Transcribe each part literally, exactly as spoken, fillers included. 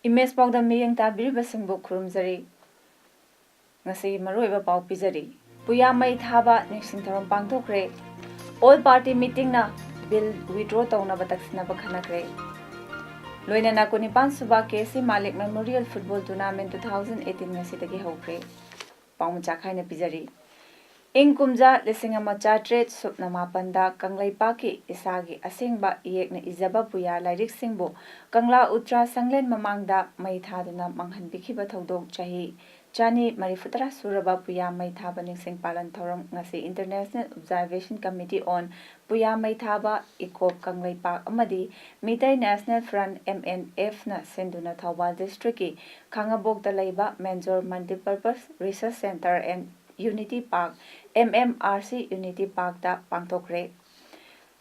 Image ꯄꯥꯎꯗꯝ ꯃꯤꯠꯌꯦꯡ ꯇꯥꯕꯤꯔꯤꯕꯁꯤꯡꯕꯨ ꯈꯨꯔꯨꯝꯖꯔꯤ꯫ ꯉꯁꯤꯒꯤ ꯃꯔꯨꯑꯣꯏꯕ ꯄꯥꯎ ꯄꯤꯖꯔꯤ꯫ ꯄꯨꯌꯥ ꯃꯩ ꯊꯥꯕ ꯅꯤꯡꯁꯤꯡ ꯊꯧꯔꯝ ꯄꯥꯡꯊꯣꯛꯈ꯭ꯔꯦ꯫ All party meeting ꯅ bill withdraw ꯇꯧꯅꯕ ꯇꯛꯁꯤꯟꯅꯕ ꯈꯟꯅꯈ꯭ꯔꯦ꯫ ꯂꯣꯏꯅꯅ ꯀꯨꯟꯅꯤꯄꯥꯟ ꯁꯨꯕ ꯀꯦ ꯁꯤ ꯃꯥꯂꯤꯛ Memorial Football Tournament two thousand eighteen ꯉꯁꯤꯗꯒꯤ ꯍꯧꯈ꯭ꯔꯦ꯫ ꯄꯥꯎ ꯃꯆꯥ ꯈꯥꯏꯅ ꯄꯤꯖꯔꯤ꯫ ꯏꯪ ꯀꯨꯝꯖꯥ ꯂꯤꯁꯤꯡ ꯑꯃ ꯆꯥꯇ꯭ꯔꯦꯠ ꯁꯨꯞꯅ ꯃꯥꯄꯟꯗ ꯀꯪꯂꯩꯄꯥꯛꯀꯤ ꯏꯁꯥꯒꯤ ꯑꯁꯦꯡꯕ ꯏꯌꯦꯛꯅ ꯏꯖꯕ ꯄꯨꯌꯥ ꯂꯥꯏꯔꯤꯛꯁꯤꯡꯕꯨ ꯀꯪꯂꯥ ꯎꯇ꯭ꯔꯥ ꯁꯪꯂꯦꯟ ꯃꯃꯥꯡꯗ ꯃꯩ ꯊꯥꯗꯨꯅ ꯃꯥꯡꯍꯟꯕꯤꯈꯤꯕ ꯊꯧꯗꯣꯛ ꯆꯍꯤ ꯆꯅꯤ ꯃꯔꯤꯐꯨꯇꯔꯥ ꯁꯨꯔꯕ ꯄꯨꯌꯥ ꯃꯩ ꯊꯥꯕ ꯅꯤꯡꯁꯤꯡ ꯄꯥꯂꯟ ꯊꯧꯔꯝ ꯉꯁꯤ International Observation Committee on ꯄꯨꯌꯥ ꯃꯩ ꯊꯥꯕ, ꯏꯀꯣꯞ ꯀꯪꯂꯩꯄꯥꯛ ꯑꯃꯗꯤ Meitei National Front, M N F ꯅ ꯁꯤꯟꯗꯨꯅ ꯊꯧꯕꯥꯜ district ꯀꯤ ꯈꯥꯉꯕꯣꯛꯇ ꯂꯩꯕ Manjor Multipurpose Research Centre and Unity Park, M M R C Unity Park ꯇ ꯄꯥꯡꯊꯣꯛꯈ꯭ꯔꯦ꯫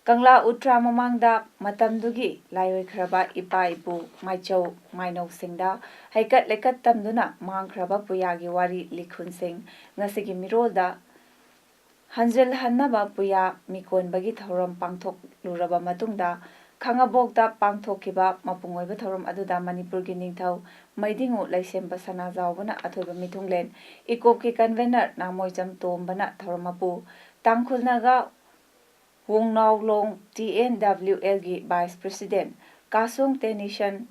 ꯀꯪꯂꯥ ꯎꯇ꯭ꯔꯥ ꯃꯃꯥꯡꯗ ꯃꯇꯝꯗꯨꯒꯤ ꯂꯥꯏꯑꯣꯏꯈ꯭ꯔꯕ ꯏꯄꯥ ꯏꯄꯨ, ꯃꯥꯏꯆꯧ ꯃꯥꯏꯅꯧꯁꯤꯡꯗ ꯍꯩꯀꯠ ꯂꯩꯀꯠ ꯇꯝꯗꯨꯅ ꯃꯥꯡꯈ꯭ꯔꯕ ꯄꯨꯌꯥꯒꯤ ꯋꯥꯔꯤ ꯂꯤꯈꯨꯟꯁꯤꯡ ꯉꯁꯤꯒꯤ ꯃꯤꯔꯣꯜꯗ ꯍꯟꯖꯤꯜꯍꯟꯅꯕ ꯄꯨꯌꯥ ꯃꯤꯀꯣꯟꯕꯒꯤ ꯊꯧꯔꯝ ꯄꯥꯡꯊꯣꯛꯂꯨꯔꯕ ꯃꯇꯨꯡꯗ, ꯈꯥꯉꯕꯣꯛꯇ ꯄꯥꯡꯊꯣꯛꯈꯤꯕ ꯃꯄꯨꯡ ꯑꯣꯏꯕ ꯊꯧꯔꯝ ꯑꯗꯨꯗ ꯃꯅꯤꯄꯨꯔꯒꯤ ꯅꯤꯡꯊꯧ ꯃꯩꯗꯤꯡꯉꯨ ꯂꯩꯁꯦꯝꯕ ꯁꯅꯥꯖꯥꯎꯕꯅ ꯑꯊꯣꯏꯕ ꯃꯤꯊꯨꯡꯂꯦꯟ, ꯏꯀꯣꯞꯀꯤ convener ꯅꯥꯃꯣꯏꯖꯝ ꯇꯣꯝꯕꯅ ꯊꯧꯔꯝ ꯃꯄꯨ, ꯇꯥꯡꯈꯨꯜ Naga ꯋꯣꯡꯅꯥꯎꯂꯣꯡ T N W L ꯒꯤ vice president ꯀꯥꯁꯣꯡ ꯇꯦꯅꯤꯁꯟ,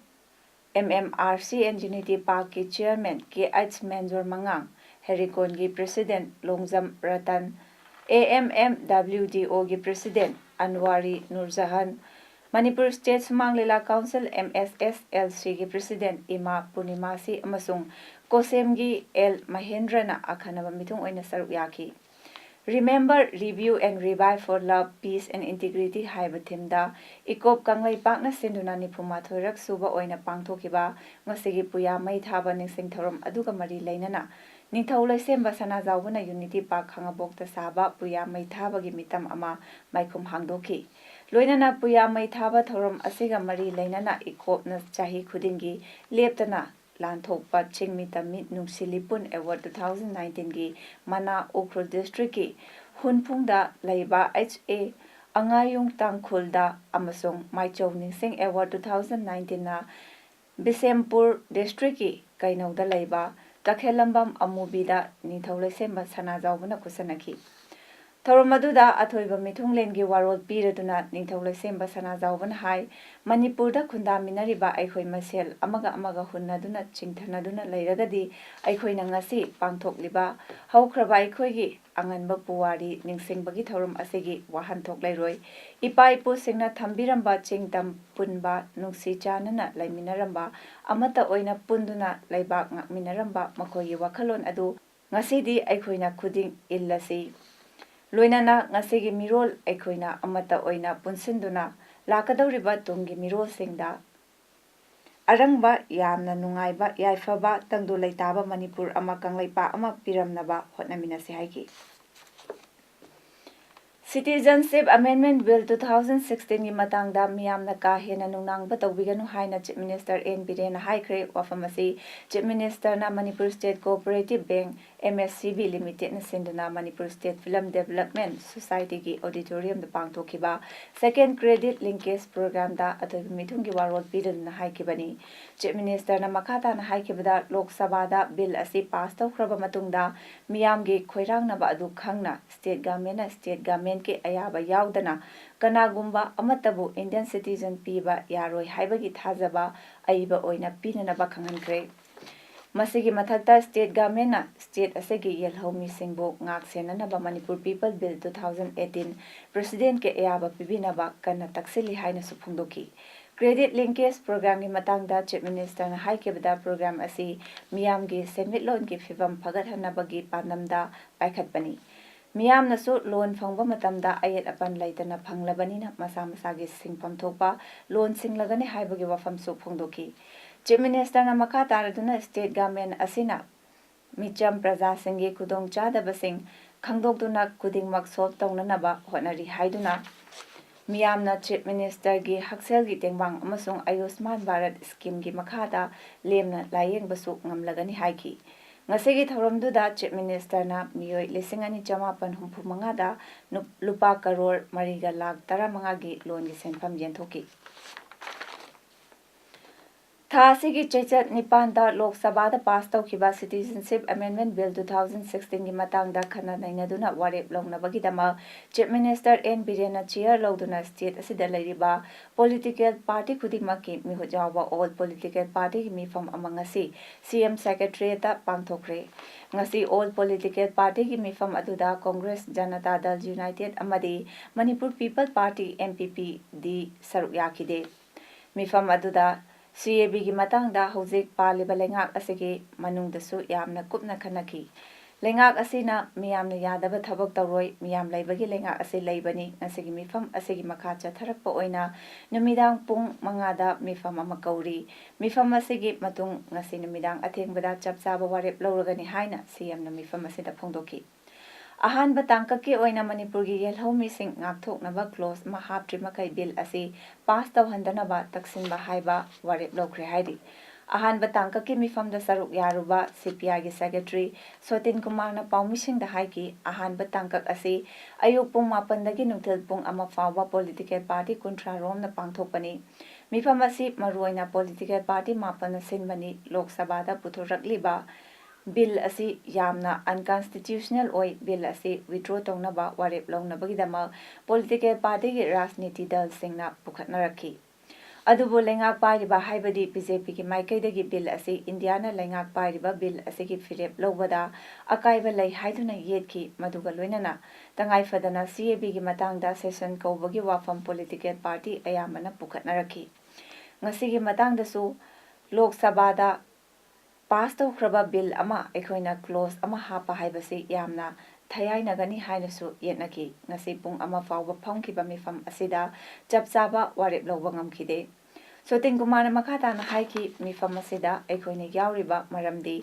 M M R C and Unity Park ꯀꯤ chairman K H ꯃꯦꯟꯖꯣꯔ ꯃꯉꯥꯡ, ꯍꯦꯔꯤꯀꯣꯟꯒꯤ president Longjam Ratan, A M M W D O ꯒꯤ president ꯑꯟꯋꯥꯔꯤ ꯅꯨꯔꯖꯍꯥꯟ, ꯃꯅꯤꯄꯨꯔ State ꯁꯨꯃꯥꯡ ꯂꯤꯂꯥ Council, M S S L C ꯒꯤ president ꯏꯃꯥ ꯄꯨꯔꯅꯤꯃꯥꯁꯤ ꯑꯃꯁꯨꯡ ꯀꯣꯁꯦꯝꯒꯤ L ꯃꯍꯦꯟꯗ꯭ꯔꯅ ꯑꯈꯟꯅꯕ ꯃꯤꯊꯨꯡ ꯑꯣꯏꯅ ꯁꯔꯨꯛ ꯌꯥꯈꯤ꯫ Remember, Review and Revive for Love, Peace and Integrity ꯍꯥꯏꯕ ꯊꯤꯝꯗ ꯏꯀꯣꯞ ꯀꯪꯂꯩꯄꯥꯛꯅ ꯁꯤꯟꯗꯨꯅ ꯅꯤꯐꯨ ꯃꯥꯊꯣꯏꯔꯛ ꯁꯨꯕ ꯑꯣꯏꯅ ꯄꯥꯡꯊꯣꯛꯈꯤꯕ ꯉꯁꯤꯒꯤ ꯄꯨꯌꯥ ꯃꯩ ꯊꯥꯕ ꯅꯤꯡꯁꯤꯡ ꯊꯧꯔꯝ ꯑꯗꯨꯒ ꯃꯔꯤ ꯂꯩꯅꯅ ꯅꯤꯡꯊꯧ ꯂꯣꯏꯁꯦꯝꯕ ꯁꯅꯥꯖꯥꯎꯕꯅ ꯌꯨꯅꯤꯇꯤ ꯄꯥꯔꯛ ꯈꯥꯉꯕꯣꯛꯇ ꯁꯥꯕ ꯄꯨꯌꯥ ꯃꯩ ꯊꯥꯕꯒꯤ ꯃꯤꯇꯝ ꯑꯃ ꯃꯥꯏꯈꯨꯝ ꯍꯥꯡꯗꯣꯛꯈꯤ꯫ ꯂꯣꯏꯅꯅ ꯄꯨꯌꯥ ꯃꯩ ꯊꯥꯕ ꯊꯧꯔꯝ ꯑꯁꯤꯒ ꯃꯔꯤ ꯂꯩꯅꯅ ꯏꯀꯣꯞꯅ ꯆꯍꯤ ꯈꯨꯗꯤꯡꯒꯤ ꯂꯦꯞꯇꯅ ꯂꯥꯟꯊꯣꯛꯄ ꯆꯤꯡꯃꯤ ꯇꯝꯃꯤ ꯅꯨꯡꯁꯤ ꯂꯤꯄꯨꯟ ꯑꯦꯋꯥꯔꯗ two thousand nineteen ꯒꯤ ꯃꯅꯥ ꯎꯈ꯭ꯔꯨꯜ ꯗꯤꯁꯇ꯭ꯔꯤꯛꯀꯤ ꯍꯨꯟꯐꯨꯡꯗ ꯂꯩꯕ H A ꯑꯉꯥꯌꯨꯡ ꯇꯥꯡꯈꯨꯜꯗ ꯑꯃꯁꯨꯡ ꯃꯥꯏꯆꯧ ꯅꯤꯡꯁꯤꯡ ꯑꯦꯋꯥꯔꯗ two thousand nineteen ꯅ ꯕꯤꯁꯦꯝꯄꯨꯔ ꯗꯤꯁꯇ꯭ꯔꯤꯛꯀꯤ ꯀꯩꯅꯧꯗ ꯂꯩꯕ ꯇꯈꯦꯜꯂꯝꯕꯝ ꯑꯃꯨꯕꯤꯗ ꯅꯤꯡꯊꯧ ꯂꯩꯁꯦꯝꯕ ꯁꯅꯥꯖꯥꯎꯕꯅ ꯈꯨꯠꯁꯟꯅꯈꯤ꯫ ꯊꯧꯔꯝ ꯑꯗꯨꯗ ꯑꯊꯣꯏꯕ ꯃꯤꯊꯨꯡꯂꯦꯟꯒꯤ ꯋꯥꯔꯣꯜ ꯄꯤꯔꯗꯨꯅ ꯅꯤꯡꯊꯧ ꯂꯩꯁꯦꯝꯕ ꯁꯅꯥꯖꯥꯎꯕꯅ ꯍꯥꯏ, ꯃꯅꯤꯄꯨꯔꯗ ꯈꯨꯟꯗꯥꯃꯤꯟꯅꯔꯤꯕ ꯑꯩꯈꯣꯏ ꯃꯁꯦꯜ ꯑꯃꯒ ꯑꯃꯒ ꯍꯨꯟꯅꯗꯨꯅ ꯆꯤꯡꯊꯅꯗꯨꯅ ꯂꯩꯔꯒꯗꯤ ꯑꯩꯈꯣꯏꯅ ꯉꯁꯤ ꯄꯥꯡꯊꯣꯛꯂꯤꯕ ꯍꯧꯈ꯭ꯔꯕ ꯑꯩꯈꯣꯏꯒꯤ ꯑꯉꯟꯕ ꯄꯨꯋꯥꯔꯤ ꯅꯤꯡꯁꯤꯡꯕꯒꯤ ꯊꯧꯔꯝ ꯑꯁꯤꯒꯤ ꯋꯥꯍꯟꯊꯣꯛ ꯂꯩꯔꯣꯏ꯫ ꯏꯄꯥ ꯏꯄꯨꯁꯤꯡꯅ ꯊꯝꯕꯤꯔꯝꯕ ꯆꯤꯡ ꯇꯝ ꯄꯨꯟꯕ, ꯅꯨꯡꯁꯤ ꯆꯥꯟꯅꯅ ꯂꯩꯃꯤꯟꯅꯔꯝꯕ, ꯑꯃꯠꯇ ꯑꯣꯏꯅ ꯄꯨꯟꯗꯨꯅ ꯂꯩꯕꯥꯛ ꯉꯥꯛꯃꯤꯟꯅꯔꯝꯕ ꯃꯈꯣꯏꯒꯤ ꯋꯥꯈꯜꯂꯣꯟ ꯑꯗꯨ ꯉꯁꯤꯗꯤ ꯑꯩꯈꯣꯏꯅ ꯈꯨꯗꯤꯡ ꯏꯜꯂꯁꯤ꯫ ꯂꯣꯏꯅꯅ ꯉꯁꯤꯒꯤ ꯃꯤꯔꯣꯜ ꯑꯩꯈꯣꯏꯅ ꯑꯃꯠꯇ ꯑꯣꯏꯅ ꯄꯨꯟꯁꯤꯟꯗꯨꯅ ꯂꯥꯛꯀꯗꯧꯔꯤꯕ ꯇꯨꯡꯒꯤ ꯃꯤꯔꯣꯜꯁꯤꯡꯗ ꯑꯔꯪꯕ, ꯌꯥꯝꯅ ꯅꯨꯡꯉꯥꯏꯕ, ꯌꯥꯏꯐꯕ, ꯇꯪꯗꯨ ꯂꯩꯇꯥꯕ ꯃꯅꯤꯄꯨꯔ ꯑꯃ, ꯀꯪꯂꯩꯄꯥꯛ ꯑꯃ ꯄꯤꯔꯝꯅꯕ ꯍꯣꯠꯅꯃꯤꯟꯅꯁꯤ ꯍꯥꯏꯈꯤ꯫ Citizenship Amendment Bill two thousand sixteen ꯒꯤ ꯃꯇꯥꯡꯗ ꯃꯤꯌꯥꯝꯅ ꯀꯥ ꯍꯦꯟꯅ ꯅꯨꯡꯅꯥꯡꯕ ꯇꯧꯕꯤꯒꯅꯨ ꯍꯥꯏꯅ Chief Minister N ꯕꯤꯔꯦꯟꯅ ꯍꯥꯏꯈ꯭ꯔꯦ꯫ ꯋꯥꯐꯝ ꯑꯁꯤ Chief Minister ꯅ Manipur State Cooperative Bank, M S C B Limited ꯅ ꯁꯤꯟꯗꯨꯅ Manipur State Film Development Society ꯒꯤ auditorium ꯗ ꯄꯥꯡꯊꯣꯛꯈꯤꯕ Second Credit Linkage Program ꯗ ꯑꯊꯣꯏꯕ ꯃꯤꯊꯨꯡꯒꯤ ꯋꯥꯔꯣꯜ ꯄꯤꯗꯨꯅ ꯍꯥꯏꯈꯤꯕꯅꯤ꯫ Chief Minister ꯅ ꯃꯈꯥ ꯇꯥꯅ ꯍꯥꯏꯈꯤꯕꯗ, ꯂꯣꯛ ꯁꯚꯥꯗ bill ꯑꯁꯤ pass ꯇꯧꯈ꯭ꯔꯕ ꯃꯇꯨꯡꯗ ꯃꯤꯌꯥꯝꯒꯤ ꯈꯣꯏꯔꯥꯡꯅꯕ ꯑꯗꯨ ꯈꯪꯅ state government ꯅ state government ꯀꯤ ꯑꯌꯥꯕ ꯌꯥꯎꯗꯅ ꯀꯅꯥꯒꯨꯝꯕ ꯑꯃꯠꯇꯕꯨ Indian citizen ꯄꯤꯕ ꯌꯥꯔꯣꯏ ꯍꯥꯏꯕꯒꯤ ꯊꯥꯖꯕ ꯑꯏꯕ ꯑꯣꯏꯅ ꯄꯤꯅꯅꯕ ꯈꯪꯍꯟꯈ꯭ꯔꯦ꯫ ꯃꯁꯤꯒꯤ ꯃꯊꯛꯇ, state government ꯅ state ꯑꯁꯤꯒꯤ ꯌꯦꯜꯍꯧꯃꯤꯁꯤꯡꯕꯨ ꯉꯥꯛ ꯁꯦꯟꯅꯅꯕ Manipur People Bill two thousand eighteen President ꯀꯤ ꯑꯌꯥꯕ ꯄꯤꯕꯤꯅꯕ ꯀꯟꯅ ꯇꯛꯁꯤꯜꯂꯤ ꯍꯥꯏꯅꯁꯨ ꯐꯣꯡꯗꯣꯛꯈꯤ꯫ Credit Linkage Program ꯒꯤ ꯃꯇꯥꯡꯗ Chief Minister ꯅ ꯍꯥꯏꯈꯤꯕꯗ, program ꯑꯁꯤ ꯃꯤꯌꯥꯝꯒꯤ ꯁꯦꯟꯃꯤꯠꯂꯣꯟꯒꯤ ꯐꯤꯚꯝ ꯐꯒꯠꯍꯟꯅꯕꯒꯤ ꯄꯥꯟꯗꯝꯗ ꯄꯥꯏꯈꯠꯄꯅꯤ꯫ ꯃꯤꯌꯥꯝꯅꯁꯨ ꯂꯣꯟ ꯐꯪꯕ ꯃꯇꯝꯗ ꯑꯌꯦꯠ ꯑꯄꯟ ꯂꯩꯇꯅ ꯐꯪꯂꯕꯅꯤꯅ ꯃꯁꯥ ꯃꯁꯥꯒꯤ ꯁꯤꯡꯐꯝ ꯊꯣꯛꯄ ꯂꯣꯟ ꯁꯤꯡꯂꯒꯅꯤ ꯍꯥꯏꯕꯒꯤ ꯋꯥꯐꯝꯁꯨ ꯐꯣꯡꯗꯣꯛꯈꯤ꯫ ꯆꯤꯐ ꯃꯤꯅꯤꯁꯇꯔꯅ ꯃꯈꯥ ꯇꯥꯔꯗꯨꯅ ꯁ꯭ꯇꯦꯠ ꯒꯚꯔꯟꯃꯦꯟꯠ ꯑꯁꯤꯅ ꯃꯤꯆꯝ ꯄ꯭ꯔꯖꯥꯁꯤꯡꯒꯤ ꯈꯨꯗꯣꯡꯆꯥꯗꯕꯁꯤꯡ ꯈꯪꯗꯣꯛꯇꯨꯅ ꯈꯨꯗꯤꯡꯃꯛ ꯁꯣꯜꯕ ꯇꯧꯅꯅꯕ ꯍꯣꯠꯅꯔꯤ ꯍꯥꯏꯗꯨꯅ ꯃꯤꯌꯥꯝꯅ ꯆꯤꯐ ꯃꯤꯅꯤꯁꯇꯔꯒꯤ ꯍꯛꯁꯦꯜꯒꯤ ꯇꯦꯡꯕꯥꯡ ꯑꯃꯁꯨꯡ ꯑꯌꯨꯁꯃꯥꯟ ꯚꯥꯔꯠ ꯁ꯭ꯀꯤꯝꯒꯤ ꯃꯈꯥꯗ ꯂꯦꯝꯅ ꯂꯥꯌꯦꯡꯕꯁꯨ ꯉꯝꯂꯒꯅꯤ ꯍꯥꯏꯈꯤ꯫ ꯉꯁꯤꯒꯤ ꯊꯧꯔꯝꯗꯨꯗ ꯆꯤꯐ ꯃꯤꯅꯤꯁꯇꯔꯅ ꯃꯤꯑꯣꯏ ꯂꯤꯁꯤꯡ ꯑꯅꯤ ꯆꯃꯥꯄꯟ ꯍꯨꯝꯐꯨ ꯃꯉꯥꯗ ꯂꯨꯄꯥ ꯀꯔꯣꯔ ꯃꯔꯤꯒ ꯂꯥꯈ ꯇꯔꯥꯃꯉꯥꯒꯤ ꯂꯣꯟꯒꯤ ꯁꯦꯟꯐꯝ ꯌꯦꯟꯊꯣꯛꯈꯤ꯫ ꯊꯥ ꯑꯁꯤꯒꯤ ꯆꯩꯆꯠ ꯅꯤꯄꯥꯟꯗ ꯂꯣꯛ ꯁꯚꯥꯗ ꯄꯥꯁ ꯇꯧꯈꯤꯕ Citizenship Amendment Bill two thousand sixteen ꯒꯤ ꯃꯇꯥꯡꯗ ꯈꯟꯅ ꯅꯩꯅꯗꯨꯅ ꯋꯥꯔꯦꯞ ꯂꯧꯅꯕꯒꯤꯗꯃꯛ ꯆꯤꯐ ꯃꯤꯅꯤꯁꯇꯔ ꯑꯦꯟ ꯕꯤꯔꯦꯟꯅ ꯆꯤꯌꯔ ꯂꯧꯗꯨꯅ ꯁ꯭ꯇꯦꯠ ꯑꯁꯤꯗ ꯂꯩꯔꯤꯕ ꯄꯣꯂꯤꯇꯤꯀꯦꯜ ꯄꯥꯔꯇꯤ ꯈꯨꯗꯤꯡꯃꯛꯀꯤ ꯃꯤꯍꯨꯠ ꯌꯥꯎꯕ ꯑꯣꯜ ꯄꯣꯂꯤꯇꯤꯀꯦꯜ ꯄꯥꯔꯇꯤꯒꯤ ꯃꯤꯐꯝ ꯑꯃ ꯉꯁꯤ ꯁꯤ ꯑꯦꯝ ꯁꯦꯀ꯭ꯔꯦꯇꯔꯤꯌꯦꯠꯇ ꯄꯥꯡꯊꯣꯛꯈ꯭ꯔꯦ꯫ ꯉꯁꯤ ꯑꯣꯜ ꯄꯣꯂꯤꯇꯤꯀꯦꯜ ꯄꯥꯔꯇꯤꯒꯤ ꯃꯤꯐꯝ ꯑꯗꯨꯗ ꯀꯣꯡꯒ꯭ꯔꯦꯁ, ꯖꯅꯇꯥ ꯗꯜ ꯌꯨꯅꯥꯏꯇꯦꯗ ꯑꯃꯗꯤ Manipur people party, M P P, ꯗꯤ ꯁꯔꯨꯛ ꯌꯥꯈꯤꯗꯦ꯫ ꯃꯤꯐꯝ ꯑꯗꯨꯗ C A B ꯒꯤ ꯃꯇꯥꯡꯗ ꯍꯧꯖꯤꯛ ꯄꯥꯜꯂꯤꯕ ꯂꯩꯉꯥꯛ ꯑꯁꯤꯒꯤ ꯃꯅꯨꯡꯗꯁꯨ ꯌꯥꯝꯅ ꯀꯨꯞꯅ ꯈꯟꯅꯈꯤ꯫ ꯂꯩꯉꯥꯛ ꯑꯁꯤꯅ ꯃꯤꯌꯥꯝꯅ ꯌꯥꯗꯕ ꯊꯕꯛ ꯇꯧꯔꯣꯏ, ꯃꯤꯌꯥꯝ ꯂꯩꯕꯒꯤ ꯂꯩꯉꯥꯛ ꯑꯁꯤ ꯂꯩꯕꯅꯤ꯫ ꯉꯁꯤꯒꯤ ꯃꯤꯐꯝ ꯑꯁꯤꯒꯤ ꯃꯈꯥ ꯆꯠꯊꯔꯛꯄ ꯑꯣꯏꯅ ꯅꯨꯃꯤꯗꯥꯡ ꯄꯨꯡ ꯃꯉꯥꯗ ꯃꯤꯐꯝ ꯑꯃ ꯀꯧꯔꯤ꯫ ꯃꯤꯐꯝ ꯑꯁꯤꯒꯤ ꯃꯇꯨꯡ ꯉꯁꯤ ꯅꯨꯃꯤꯗꯥꯡ ꯑꯊꯦꯡꯕꯗ ꯆꯞ ꯆꯥꯕ ꯋꯥꯔꯦꯞ ꯂꯧꯔꯒꯅꯤ ꯍꯥꯏꯅ C M ꯅ ꯃꯤꯐꯝ ꯑꯁꯤꯗ ꯐꯣꯡꯗꯣꯛꯈꯤ꯫ ꯑꯍꯥꯟꯕ ꯇꯥꯡꯀꯛꯀꯤ ꯑꯣꯏꯅ ꯃꯅꯤꯄꯨꯔꯒꯤ ꯌꯦꯜꯍꯧꯃꯤꯁꯤꯡ ꯉꯥꯛꯊꯣꯛꯅꯕ ꯀ꯭ꯂꯣꯖ ꯑꯃ ꯍꯥꯞꯇ꯭ꯔꯤ ꯃꯈꯩ ꯕꯤꯜ ꯑꯁꯤ ꯄꯥꯁ ꯇꯧꯍꯟꯗꯅꯕ ꯇꯛꯁꯤꯟꯕ ꯍꯥꯏꯕ ꯋꯥꯔꯦꯞ ꯂꯧꯈ꯭ꯔꯦ ꯍꯥꯏꯔꯤ꯫ ꯑꯍꯥꯟꯕ ꯇꯥꯡꯀꯛꯀꯤ ꯃꯤꯐꯝꯗ ꯁꯔꯨꯛ ꯌꯥꯔꯨꯕ C P I ꯒꯤ ꯁꯦꯀ꯭ꯔꯦꯇꯔꯤ ꯁꯣꯇꯤꯟ ꯀꯨꯃꯥꯔꯅ ꯄꯥꯎꯃꯤꯁꯤꯡꯗ ꯍꯥꯏꯈꯤ, ꯑꯍꯥꯟꯕ ꯇꯥꯡꯀꯛ ꯑꯁꯤ ꯑꯌꯨꯛ ꯄꯨꯡ ꯃꯥꯄꯟꯗꯒꯤ ꯅꯨꯡꯊꯤꯜ ꯄꯨꯡ ꯑꯃ ꯐꯥꯎꯕ ꯄꯣꯂꯤꯇꯤꯀꯦꯜ ꯄꯥꯔꯇꯤ ꯀꯨꯟꯊ꯭ꯔꯥ ꯔꯣꯝꯅ ꯄꯥꯡꯊꯣꯛꯄꯅꯤ꯫ ꯃꯤꯐꯝ ꯑꯁꯤ ꯃꯔꯨꯑꯣꯏꯅ ꯄꯣꯂꯤꯇꯤꯀꯦꯜ ꯄꯥꯔꯇꯤ ꯃꯥꯄꯟꯅ ꯁꯤꯟꯕꯅꯤ꯫ ꯂꯣꯛ ꯁꯚꯥꯗ ꯄꯨꯊꯣꯔꯛꯂꯤꯕ ꯕꯤꯜ ꯑꯁꯤ ꯌꯥꯝꯅ unconstitutional ꯑꯣꯏ꯫ ꯕꯤꯜ ꯑꯁꯤ withdraw ꯇꯧꯅꯕ ꯋꯥꯔꯦꯞ ꯂꯧꯅꯕꯒꯤꯗꯃꯛ ꯄꯣꯂꯤꯇꯤꯀꯦꯜ ꯄꯥꯔꯇꯤꯒꯤ ꯔꯥꯖꯅꯤꯇꯤ ꯗꯜꯁꯤꯡꯅ ꯄꯨꯈꯠꯅꯔꯛꯈꯤ꯫ ꯑꯗꯨꯕꯨ ꯂꯩꯉꯥꯛ ꯄꯥꯏꯔꯤꯕ ꯍꯥꯏꯕꯗꯤ B J P ꯒꯤ ꯃꯥꯏꯀꯩꯗꯒꯤ ꯕꯤꯜ ꯑꯁꯤ ꯏꯟꯗꯤꯌꯥꯅ ꯂꯩꯉꯥꯛ ꯄꯥꯏꯔꯤꯕ ꯕꯤꯜ ꯑꯁꯤꯒꯤ ꯐꯤꯔꯦꯞ ꯂꯧꯕꯗ ꯑꯀꯥꯏꯕ ꯂꯩ ꯍꯥꯏꯗꯨꯅ ꯌꯦꯠꯈꯤ꯫ ꯃꯗꯨꯒ ꯂꯣꯏꯅꯅ ꯇꯉꯥꯏ ꯐꯗꯅ C A B ꯒꯤ ꯃꯇꯥꯡꯗ ꯁꯦꯁꯟ ꯀꯧꯕꯒꯤ ꯋꯥꯐꯝ ꯄꯣꯂꯤꯇꯤꯀꯦꯜ ꯄꯥꯔꯇꯤ ꯑꯌꯥꯝꯕꯅ ꯄꯨꯈꯠꯅꯔꯛꯈꯤ꯫ ꯉꯁꯤꯒꯤ ꯃꯇꯥꯡꯗꯁꯨ ꯂꯣꯛ ꯁꯚꯥꯗ ꯄꯥꯁ ꯇꯧꯈ꯭ꯔꯕ ꯕꯤꯜ ꯑꯃ ꯑꯩꯈꯣꯏꯅ ꯀ꯭ꯂꯣꯖ ꯑꯃ ꯍꯥꯞꯄ ꯍꯥꯏꯕꯁꯤ ꯌꯥꯝꯅ ꯊꯌꯥꯏꯅꯒꯅꯤ ꯍꯥꯏꯅꯁꯨ ꯌꯦꯠꯅꯈꯤ꯫ ꯉꯁꯤ ꯄꯨꯡ ꯑꯃ ꯐꯥꯎꯕ ꯐꯝꯈꯤꯕ ꯃꯤꯐꯝ ꯑꯁꯤꯗ ꯆꯞ ꯆꯥꯕ ꯋꯥꯔꯦꯞ ꯂꯧꯕ ꯉꯝꯈꯤꯗꯦ꯫ ꯁꯣꯇꯤꯟ ꯀꯨꯃꯥꯔꯅ ꯃꯈꯥ ꯇꯥꯅ ꯍꯥꯏꯈꯤ, ꯃꯤꯐꯝ ꯑꯁꯤꯗ ꯑꯩꯈꯣꯏꯅ ꯌꯥꯎꯔꯤꯕ ꯃꯔꯝꯗꯤ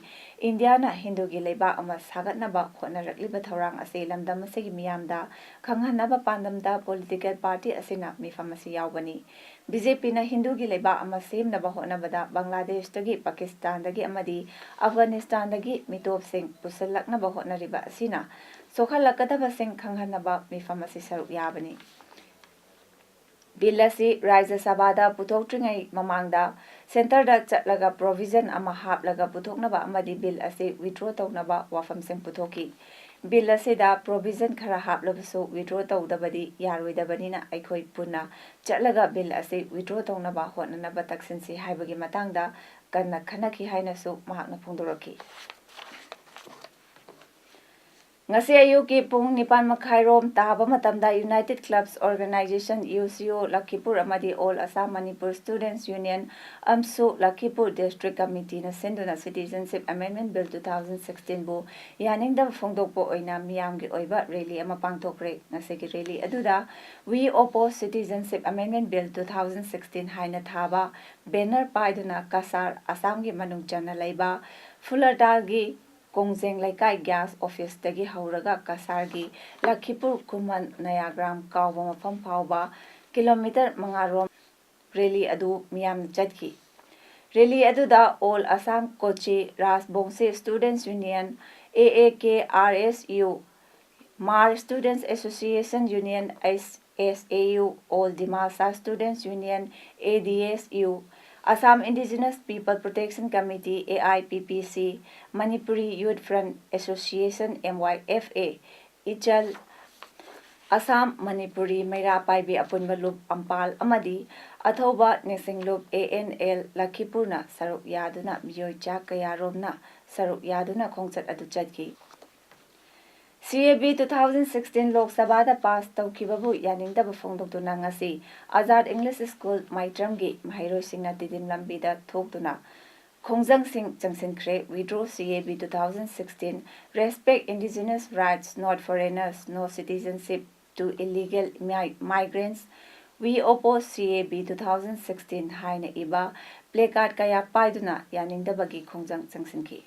ꯏꯟꯗꯤꯌꯥꯅ ꯍꯤꯟꯗꯨꯒꯤ ꯂꯩꯕꯥꯛ ꯑꯃ ꯁꯥꯒꯠꯅꯕ ꯍꯣꯠꯅꯔꯛꯂꯤꯕ ꯊꯧꯔꯥꯡ ꯑꯁꯤ ꯂꯝꯗꯝ ꯑꯁꯤꯒꯤ ꯃꯤꯌꯥꯝꯗ ꯈꯪꯍꯟꯅꯕ ꯄꯥꯟꯗꯝꯗ political party ꯑꯁꯤꯅ ꯃꯤꯐꯝ ꯑꯁꯤ ꯌꯥꯎꯕꯅꯤ꯫ ꯕꯤ ꯖꯦ ꯄꯤꯅ ꯍꯤꯟꯗꯨꯒꯤ ꯂꯩꯕꯥꯛ ꯑꯃ ꯁꯦꯝꯅꯕ ꯍꯣꯠꯅꯕꯗ ꯕꯪꯒ꯭ꯂꯥꯗꯦꯁꯇꯒꯤ, ꯄꯥꯀꯤꯁꯇꯥꯟꯗꯒꯤ ꯑꯃꯗꯤ ꯑꯐꯒꯥꯅꯤꯁꯇꯥꯟꯗꯒꯤ ꯃꯤꯇꯣꯞꯁꯤꯡ ꯄꯨꯁꯤꯜꯂꯛꯅꯕ ꯍꯣꯠꯅꯔꯤꯕ ꯑꯁꯤꯅ ꯁꯣꯛꯍꯜꯂꯛꯀꯗꯕꯁꯤꯡ ꯈꯪꯍꯟꯅꯕ ꯃꯤꯐꯝ ꯑꯁꯤ ꯁꯔꯨꯛ ꯌꯥꯕꯅꯤ꯫ ꯕꯤꯜ ꯑꯁꯤ ꯔꯥꯖ꯭ꯌ ꯁꯚꯥꯗ ꯄꯨꯊꯣꯛꯇ꯭ꯔꯤꯉꯩ ꯃꯃꯥꯡꯗ centreꯗ ꯆꯠꯂꯒ provision ꯑꯃ ꯍꯥꯞꯂꯒ ꯄꯨꯊꯣꯛꯅꯕ ꯑꯃꯗꯤ ꯕꯤꯜ ꯑꯁꯤ withdraw ꯇꯧꯅꯕ ꯋꯥꯐꯝꯁꯤꯡ ꯄꯨꯊꯣꯛꯈꯤ꯫ ꯕꯤꯜ ꯑꯁꯤꯗ provision ꯈꯔ ꯍꯥꯞꯂꯕꯁꯨ withdraw ꯇꯧꯗꯕꯗꯤ ꯌꯥꯔꯣꯏꯗꯕꯅꯤꯅ ꯑꯩꯈꯣꯏ ꯄꯨꯟꯅ ꯆꯠꯂꯒ ꯕꯤꯜ ꯑꯁꯤ withdraw ꯇꯧꯅꯕ ꯍꯣꯠꯅꯅꯕ ꯇꯛꯁꯤꯟꯁꯤ ꯍꯥꯏꯕꯒꯤ ꯃꯇꯥꯡꯗ ꯀꯟꯅ ꯈꯟꯅꯈꯤ ꯍꯥꯏꯅꯁꯨ ꯃꯍꯥꯛꯅ ꯐꯣꯡꯗꯣꯔꯛꯈꯤ꯫ ꯉꯁꯤ ꯑꯌꯨꯛꯀꯤ ꯄꯨꯡ ꯅꯤꯄꯥꯟ ꯃꯈꯥꯏꯔꯣꯝ ꯇꯥꯕ ꯃꯇꯝꯗ United Clubs Organisation, U C O, ꯂꯈꯤꯄꯨꯔ ꯑꯃꯗꯤ All Assam Manipur Students Union, ꯑꯝꯁꯨ, ꯂꯈꯤꯄꯨꯔ District Committeeꯅ ꯁꯤꯟꯗꯨꯅ Citizenship Amendment Bill two thousand sixteenꯕꯨ ꯌꯥꯅꯤꯡꯗꯕ ꯐꯣꯡꯗꯣꯛꯄ ꯑꯣꯏꯅ ꯃꯤꯌꯥꯝꯒꯤ ꯑꯣꯏꯕ rally ꯑꯃ ꯄꯥꯡꯊꯣꯛꯈ꯭ꯔꯦ꯫ ꯉꯁꯤꯒꯤ rally ꯑꯗꯨꯗ "We oppose Citizenship Amendment Bill two thousand sixteen" ꯍꯥꯏꯅ ꯊꯥꯕ banner ꯄꯥꯏꯗꯨꯅ ꯀꯁꯥꯔ, ꯑꯁꯥꯝꯒꯤ ꯃꯅꯨꯡ ꯆꯟꯅ ꯂꯩꯕ ꯐꯨꯂꯔꯇꯥꯜꯒꯤ ꯀꯣꯡꯖꯦꯡ ꯂꯩꯀꯥꯏ gas officeꯇꯒꯤ ꯍꯧꯔꯒ ꯀꯁꯥꯔꯒꯤ ꯂꯈꯤꯄꯨꯔ ꯈꯨꯃꯟ ꯅꯌꯥꯒ꯭ꯔꯥꯝ ꯀꯥꯎꯕ ꯃꯐꯝ ꯐꯥꯎꯕ kilometre ꯃꯉꯥ ꯔꯣꯝ rally ꯑꯗꯨ ꯃꯤꯌꯥꯝꯅ ꯆꯠꯈꯤ꯫ Rally ꯑꯗꯨꯗ All Assam Kochi Rajbongshi Students Union, A A K R S U, Hmar Students Association Union, S S A U, All Dimasa Students Union, A D S U, Assam Indigenous People Protection Committee, A I P P C, Manipuri Youth Front Association, M Y F A, ꯏꯆꯜ, Assam Manipuri ꯃꯩꯔꯥ ꯄꯥꯏꯕꯤ ꯑꯄꯨꯟꯕ ꯂꯨꯞ ꯑꯝꯄꯥꯜ ꯑꯃꯗꯤ ꯑꯊꯧꯕ ꯅꯤꯡꯁꯤꯡ ꯂꯨꯞ A N L ꯂꯈꯤꯄꯨꯔꯅ ꯁꯔꯨꯛ ꯌꯥꯗꯨꯅ ꯃꯤꯑꯣꯏ ꯆꯥ ꯀꯌꯥꯔꯣꯝꯅ ꯁꯔꯨꯛ ꯌꯥꯗꯨꯅ ꯈꯣꯡꯆꯠ ꯑꯗꯨ ꯆꯠꯈꯤ꯫ C A B two thousand sixteen ꯂꯣꯛ ꯁꯚꯥꯗ pass ꯇꯧꯈꯤꯕꯕꯨ ꯌꯥꯅꯤꯡꯗꯕ ꯐꯣꯡꯗꯣꯛꯇꯨꯅ ꯉꯁꯤ ꯑꯖꯥꯗ English School ꯃꯥꯏꯇ꯭ꯔꯝꯒꯤ ꯃꯍꯩꯔꯣꯏꯁꯤꯡꯅ ꯇꯤꯗꯤꯝ ꯂꯝꯕꯤꯗ ꯊꯣꯛꯇꯨꯅ ꯈꯣꯡꯖꯪꯁꯤꯡ ꯆꯪꯁꯤꯟꯈ꯭ꯔꯦ꯫ Withdraw C A B two thousand sixteen, Respect Indigenous Rights, Not Foreigners, No Citizenship to Illegal Mi- Migrants, We Oppose C A B two thousand sixteen ꯍꯥꯏꯅ ꯏꯕ placard ꯀꯌꯥ ꯄꯥꯏꯗꯨꯅ ꯌꯥꯅꯤꯡꯗꯕꯒꯤ ꯈꯣꯡꯖꯪ ꯆꯪꯁꯤꯟꯈꯤ꯫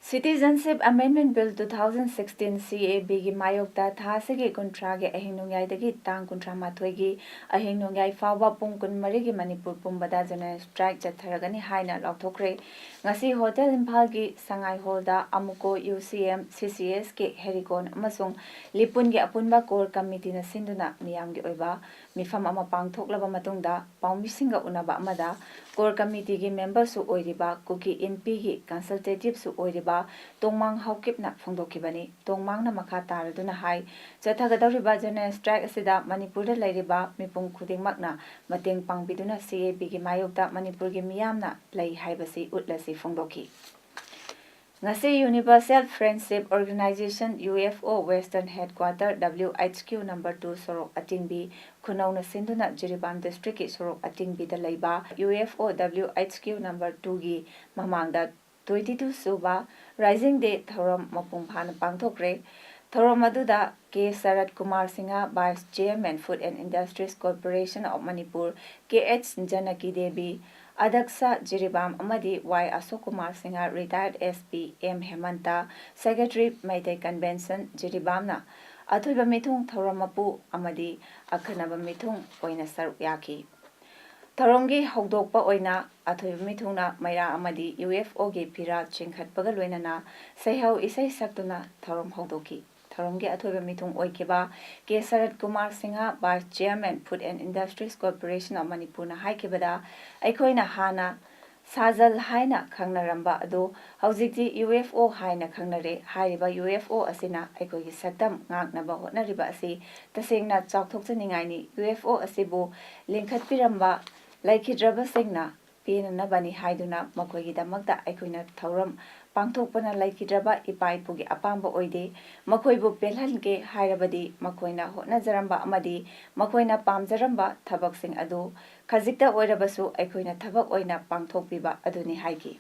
Citizenship Amendment Bill two thousand sixteen, C A B ꯒꯤ ꯃꯥꯌꯣꯛꯇ ꯊꯥ ꯑꯁꯤꯒꯤ ꯀꯨꯟꯊ꯭ꯔꯥꯒꯤ ꯑꯍꯤꯡ ꯅꯣꯡꯌꯥꯏꯗꯒꯤ ꯇꯥꯡ ꯀꯨꯟꯊ꯭ꯔꯥ ꯃꯥꯊꯣꯏꯒꯤ ꯑꯍꯤꯡ ꯅꯣꯡꯌꯥꯏ ꯐꯥꯎꯕ ꯄꯨꯡ ꯀꯨꯟꯃꯔꯤꯒꯤ ꯃꯅꯤꯄꯨꯔ ꯄꯨꯝꯕꯗ general strike ꯆꯠꯊꯔꯒꯅꯤ ꯍꯥꯏꯅ ꯂꯥꯎꯊꯣꯛꯈ꯭ꯔꯦ꯫ ꯉꯁꯤ Hotel ꯏꯝꯐꯥꯜꯒꯤ ꯁꯉꯥꯏ ꯍꯣꯜꯗ ꯑꯃꯨꯀꯣ, U C M, C C S ꯀꯤ ꯍꯦꯔꯤꯀꯣꯟ ꯑꯃꯁꯨꯡ ꯂꯤꯄꯨꯟꯒꯤ ꯑꯄꯨꯟꯕ core committeeꯅ ꯁꯤꯟꯗꯨꯅ ꯃꯤꯌꯥꯝꯒꯤ ꯑꯣꯏꯕ ꯃꯤꯐꯝ ꯑꯃ ꯄꯥꯡꯊꯣꯛꯂꯕ ꯃꯇꯨꯡꯗ ꯄꯥꯎꯃꯤꯁꯤꯡꯒ ꯎꯅꯕ ꯑꯃꯗ core committeeꯒꯤ memberꯁꯨ ꯑꯣꯏꯔꯤꯕ ꯀꯨꯀꯤ ꯏꯟꯄꯤꯒꯤ consultativeꯁꯨ ꯑꯣꯏꯔꯤꯕ ꯇꯣꯡꯃꯥꯡ ꯍꯥꯎꯀꯤꯞꯅ ꯐꯣꯡꯗꯣꯛꯈꯤꯕꯅꯤ꯫ ꯇꯣꯡꯃꯥꯡꯅ ꯃꯈꯥ ꯇꯥꯔꯗꯨꯅ ꯍꯥꯏ, ꯆꯠꯊꯒꯗꯧꯔꯤꯕ general strike ꯑꯁꯤꯗ ꯃꯅꯤꯄꯨꯔꯗ ꯂꯩꯔꯤꯕ ꯃꯤꯄꯨꯝ ꯈꯨꯗꯤꯡꯃꯛꯅ ꯃꯇꯦꯡ ꯄꯥꯡꯕꯤꯗꯨꯅ C A Bꯒꯤ ꯃꯥꯌꯣꯛꯇ ꯃꯅꯤꯄꯨꯔꯒꯤ ꯃꯤꯌꯥꯝꯅ ꯂꯩ ꯍꯥꯏꯕꯁꯤ ꯎꯠꯂꯁꯤ ꯐꯣꯡꯗꯣꯛꯈꯤ꯫ ꯉꯁꯤ Universal Friendship Organization, U F O, Western Headquarter, W H Q number two ꯁꯣꯔꯣꯛ ꯑꯇꯤꯡꯕꯤ, ꯈꯨꯅꯧꯅ ꯁꯤꯟꯗꯨꯅ ꯖꯤꯔꯤꯕꯥꯝ districtꯀꯤ ꯁꯣꯔꯣꯛ ꯑꯇꯤꯡꯕꯤꯗ ꯂꯩꯕ U F O W H Q number twoꯒꯤ ꯃꯃꯥꯡꯗ twenty two ꯁꯨꯕ Rising Day ꯊꯧꯔꯝ ꯃꯄꯨꯡ ꯐꯥꯅ ꯄꯥꯡꯊꯣꯛꯈ꯭ꯔꯦ꯫ ꯊꯧꯔꯝ ꯑꯗꯨꯗ K shirt Kumar Singh, Vice Chairman, Food and Industries Corporation of Manipur, K H ꯖꯅꯀꯤ Devi, ꯑꯗꯛꯁ Jiribam ꯑꯃꯗꯤ Y ꯑꯁꯣꯛ Kumar Singh, retired S P, M ꯍꯦꯃꯟꯇ, Secretary, Meitei Convention ꯖꯤꯔꯤꯕꯥꯝꯅ ꯑꯊꯣꯏꯕ ꯃꯤꯊꯨꯡ ꯊꯧꯔꯝ ꯃꯄꯨ ꯑꯃꯗꯤ ꯑꯈꯟꯅꯕ ꯃꯤꯊꯨꯡ ꯑꯣꯏꯅ ꯁꯔꯨꯛ ꯌꯥꯈꯤ꯫ ꯊꯧꯔꯝꯒꯤ ꯍꯧꯗꯣꯛꯄ ꯑꯣꯏꯅ ꯑꯊꯣꯏꯕ ꯃꯤꯊꯨꯡꯅ ꯃꯩꯔꯥ ꯑꯃꯗꯤ U F Oꯒꯤ ꯐꯤꯔꯥꯜ ꯆꯤꯡꯈꯠꯄꯒ ꯂꯣꯏꯅꯅ ꯁꯩꯍꯧ ꯏꯁꯩ ꯁꯛꯇꯨꯅ ꯊꯧꯔꯝ ꯍꯧꯗꯣꯛꯈꯤ꯫ ꯊꯧꯔꯝꯒꯤ ꯑꯊꯣꯏꯕ ꯃꯤꯊꯨꯡ ꯑꯣꯏꯈꯤꯕ K shirt Kumar Singh, Vice Chairman, Food and Industries Corporation of Manipurꯅ ꯍꯥꯏꯈꯤꯕꯗ, ꯑꯩꯈꯣꯏꯅ ꯍꯥꯟꯅ ꯁꯥꯖꯜ ꯍꯥꯏꯅ ꯈꯪꯅꯔꯝꯕ ꯑꯗꯨ ꯍꯧꯖꯤꯛꯇꯤ U F O ꯍꯥꯏꯅ ꯈꯪꯅꯔꯦ꯫ ꯍꯥꯏꯔꯤꯕ U F O ꯑꯁꯤꯅ ꯑꯩꯈꯣꯏꯒꯤ ꯁꯛꯇꯝ ꯉꯥꯛꯅꯕ ꯍꯣꯠꯅꯔꯤꯕ ꯑꯁꯤ ꯇꯁꯦꯡꯅ ꯆꯥꯎꯊꯣꯛꯆꯅꯤꯡꯉꯥꯏꯅꯤ꯫ U F O ꯑꯁꯤꯕꯨ ꯂꯤꯡꯈꯠꯄꯤꯔꯝꯕ ꯂꯩꯈꯤꯗ꯭ꯔꯕꯁꯤꯡꯅ ꯄꯦꯟꯅꯅꯕꯅꯤ ꯍꯥꯏꯗꯨꯅ ꯃꯈꯣꯏꯒꯤꯗꯃꯛꯇ ꯑꯩꯈꯣꯏꯅ ꯊꯧꯔꯝ ꯄꯥꯡꯊꯣꯛꯄꯅ ꯂꯩꯈꯤꯗ꯭ꯔꯕ ꯏꯄꯥ ꯏꯄꯨꯒꯤ ꯑꯄꯥꯝꯕ ꯑꯣꯏꯗꯦ꯫ ꯃꯈꯣꯏꯕꯨ ꯄꯦꯜꯍꯟꯒꯦ ꯍꯥꯏꯔꯕꯗꯤ ꯃꯈꯣꯏꯅ ꯍꯣꯠꯅꯖꯔꯝꯕ ꯑꯃꯗꯤ ꯃꯈꯣꯏꯅ ꯄꯥꯝꯖꯔꯝꯕ ꯊꯕꯛꯁꯤꯡ ꯑꯗꯨ ꯈꯖꯤꯛꯇ ꯑꯣꯏꯔꯕꯁꯨ ꯑꯩꯈꯣꯏꯅ ꯊꯕꯛ ꯑꯣꯏꯅ ꯄꯥꯡꯊꯣꯛꯄꯤꯕ ꯑꯗꯨꯅꯤ ꯍꯥꯏꯈꯤ꯫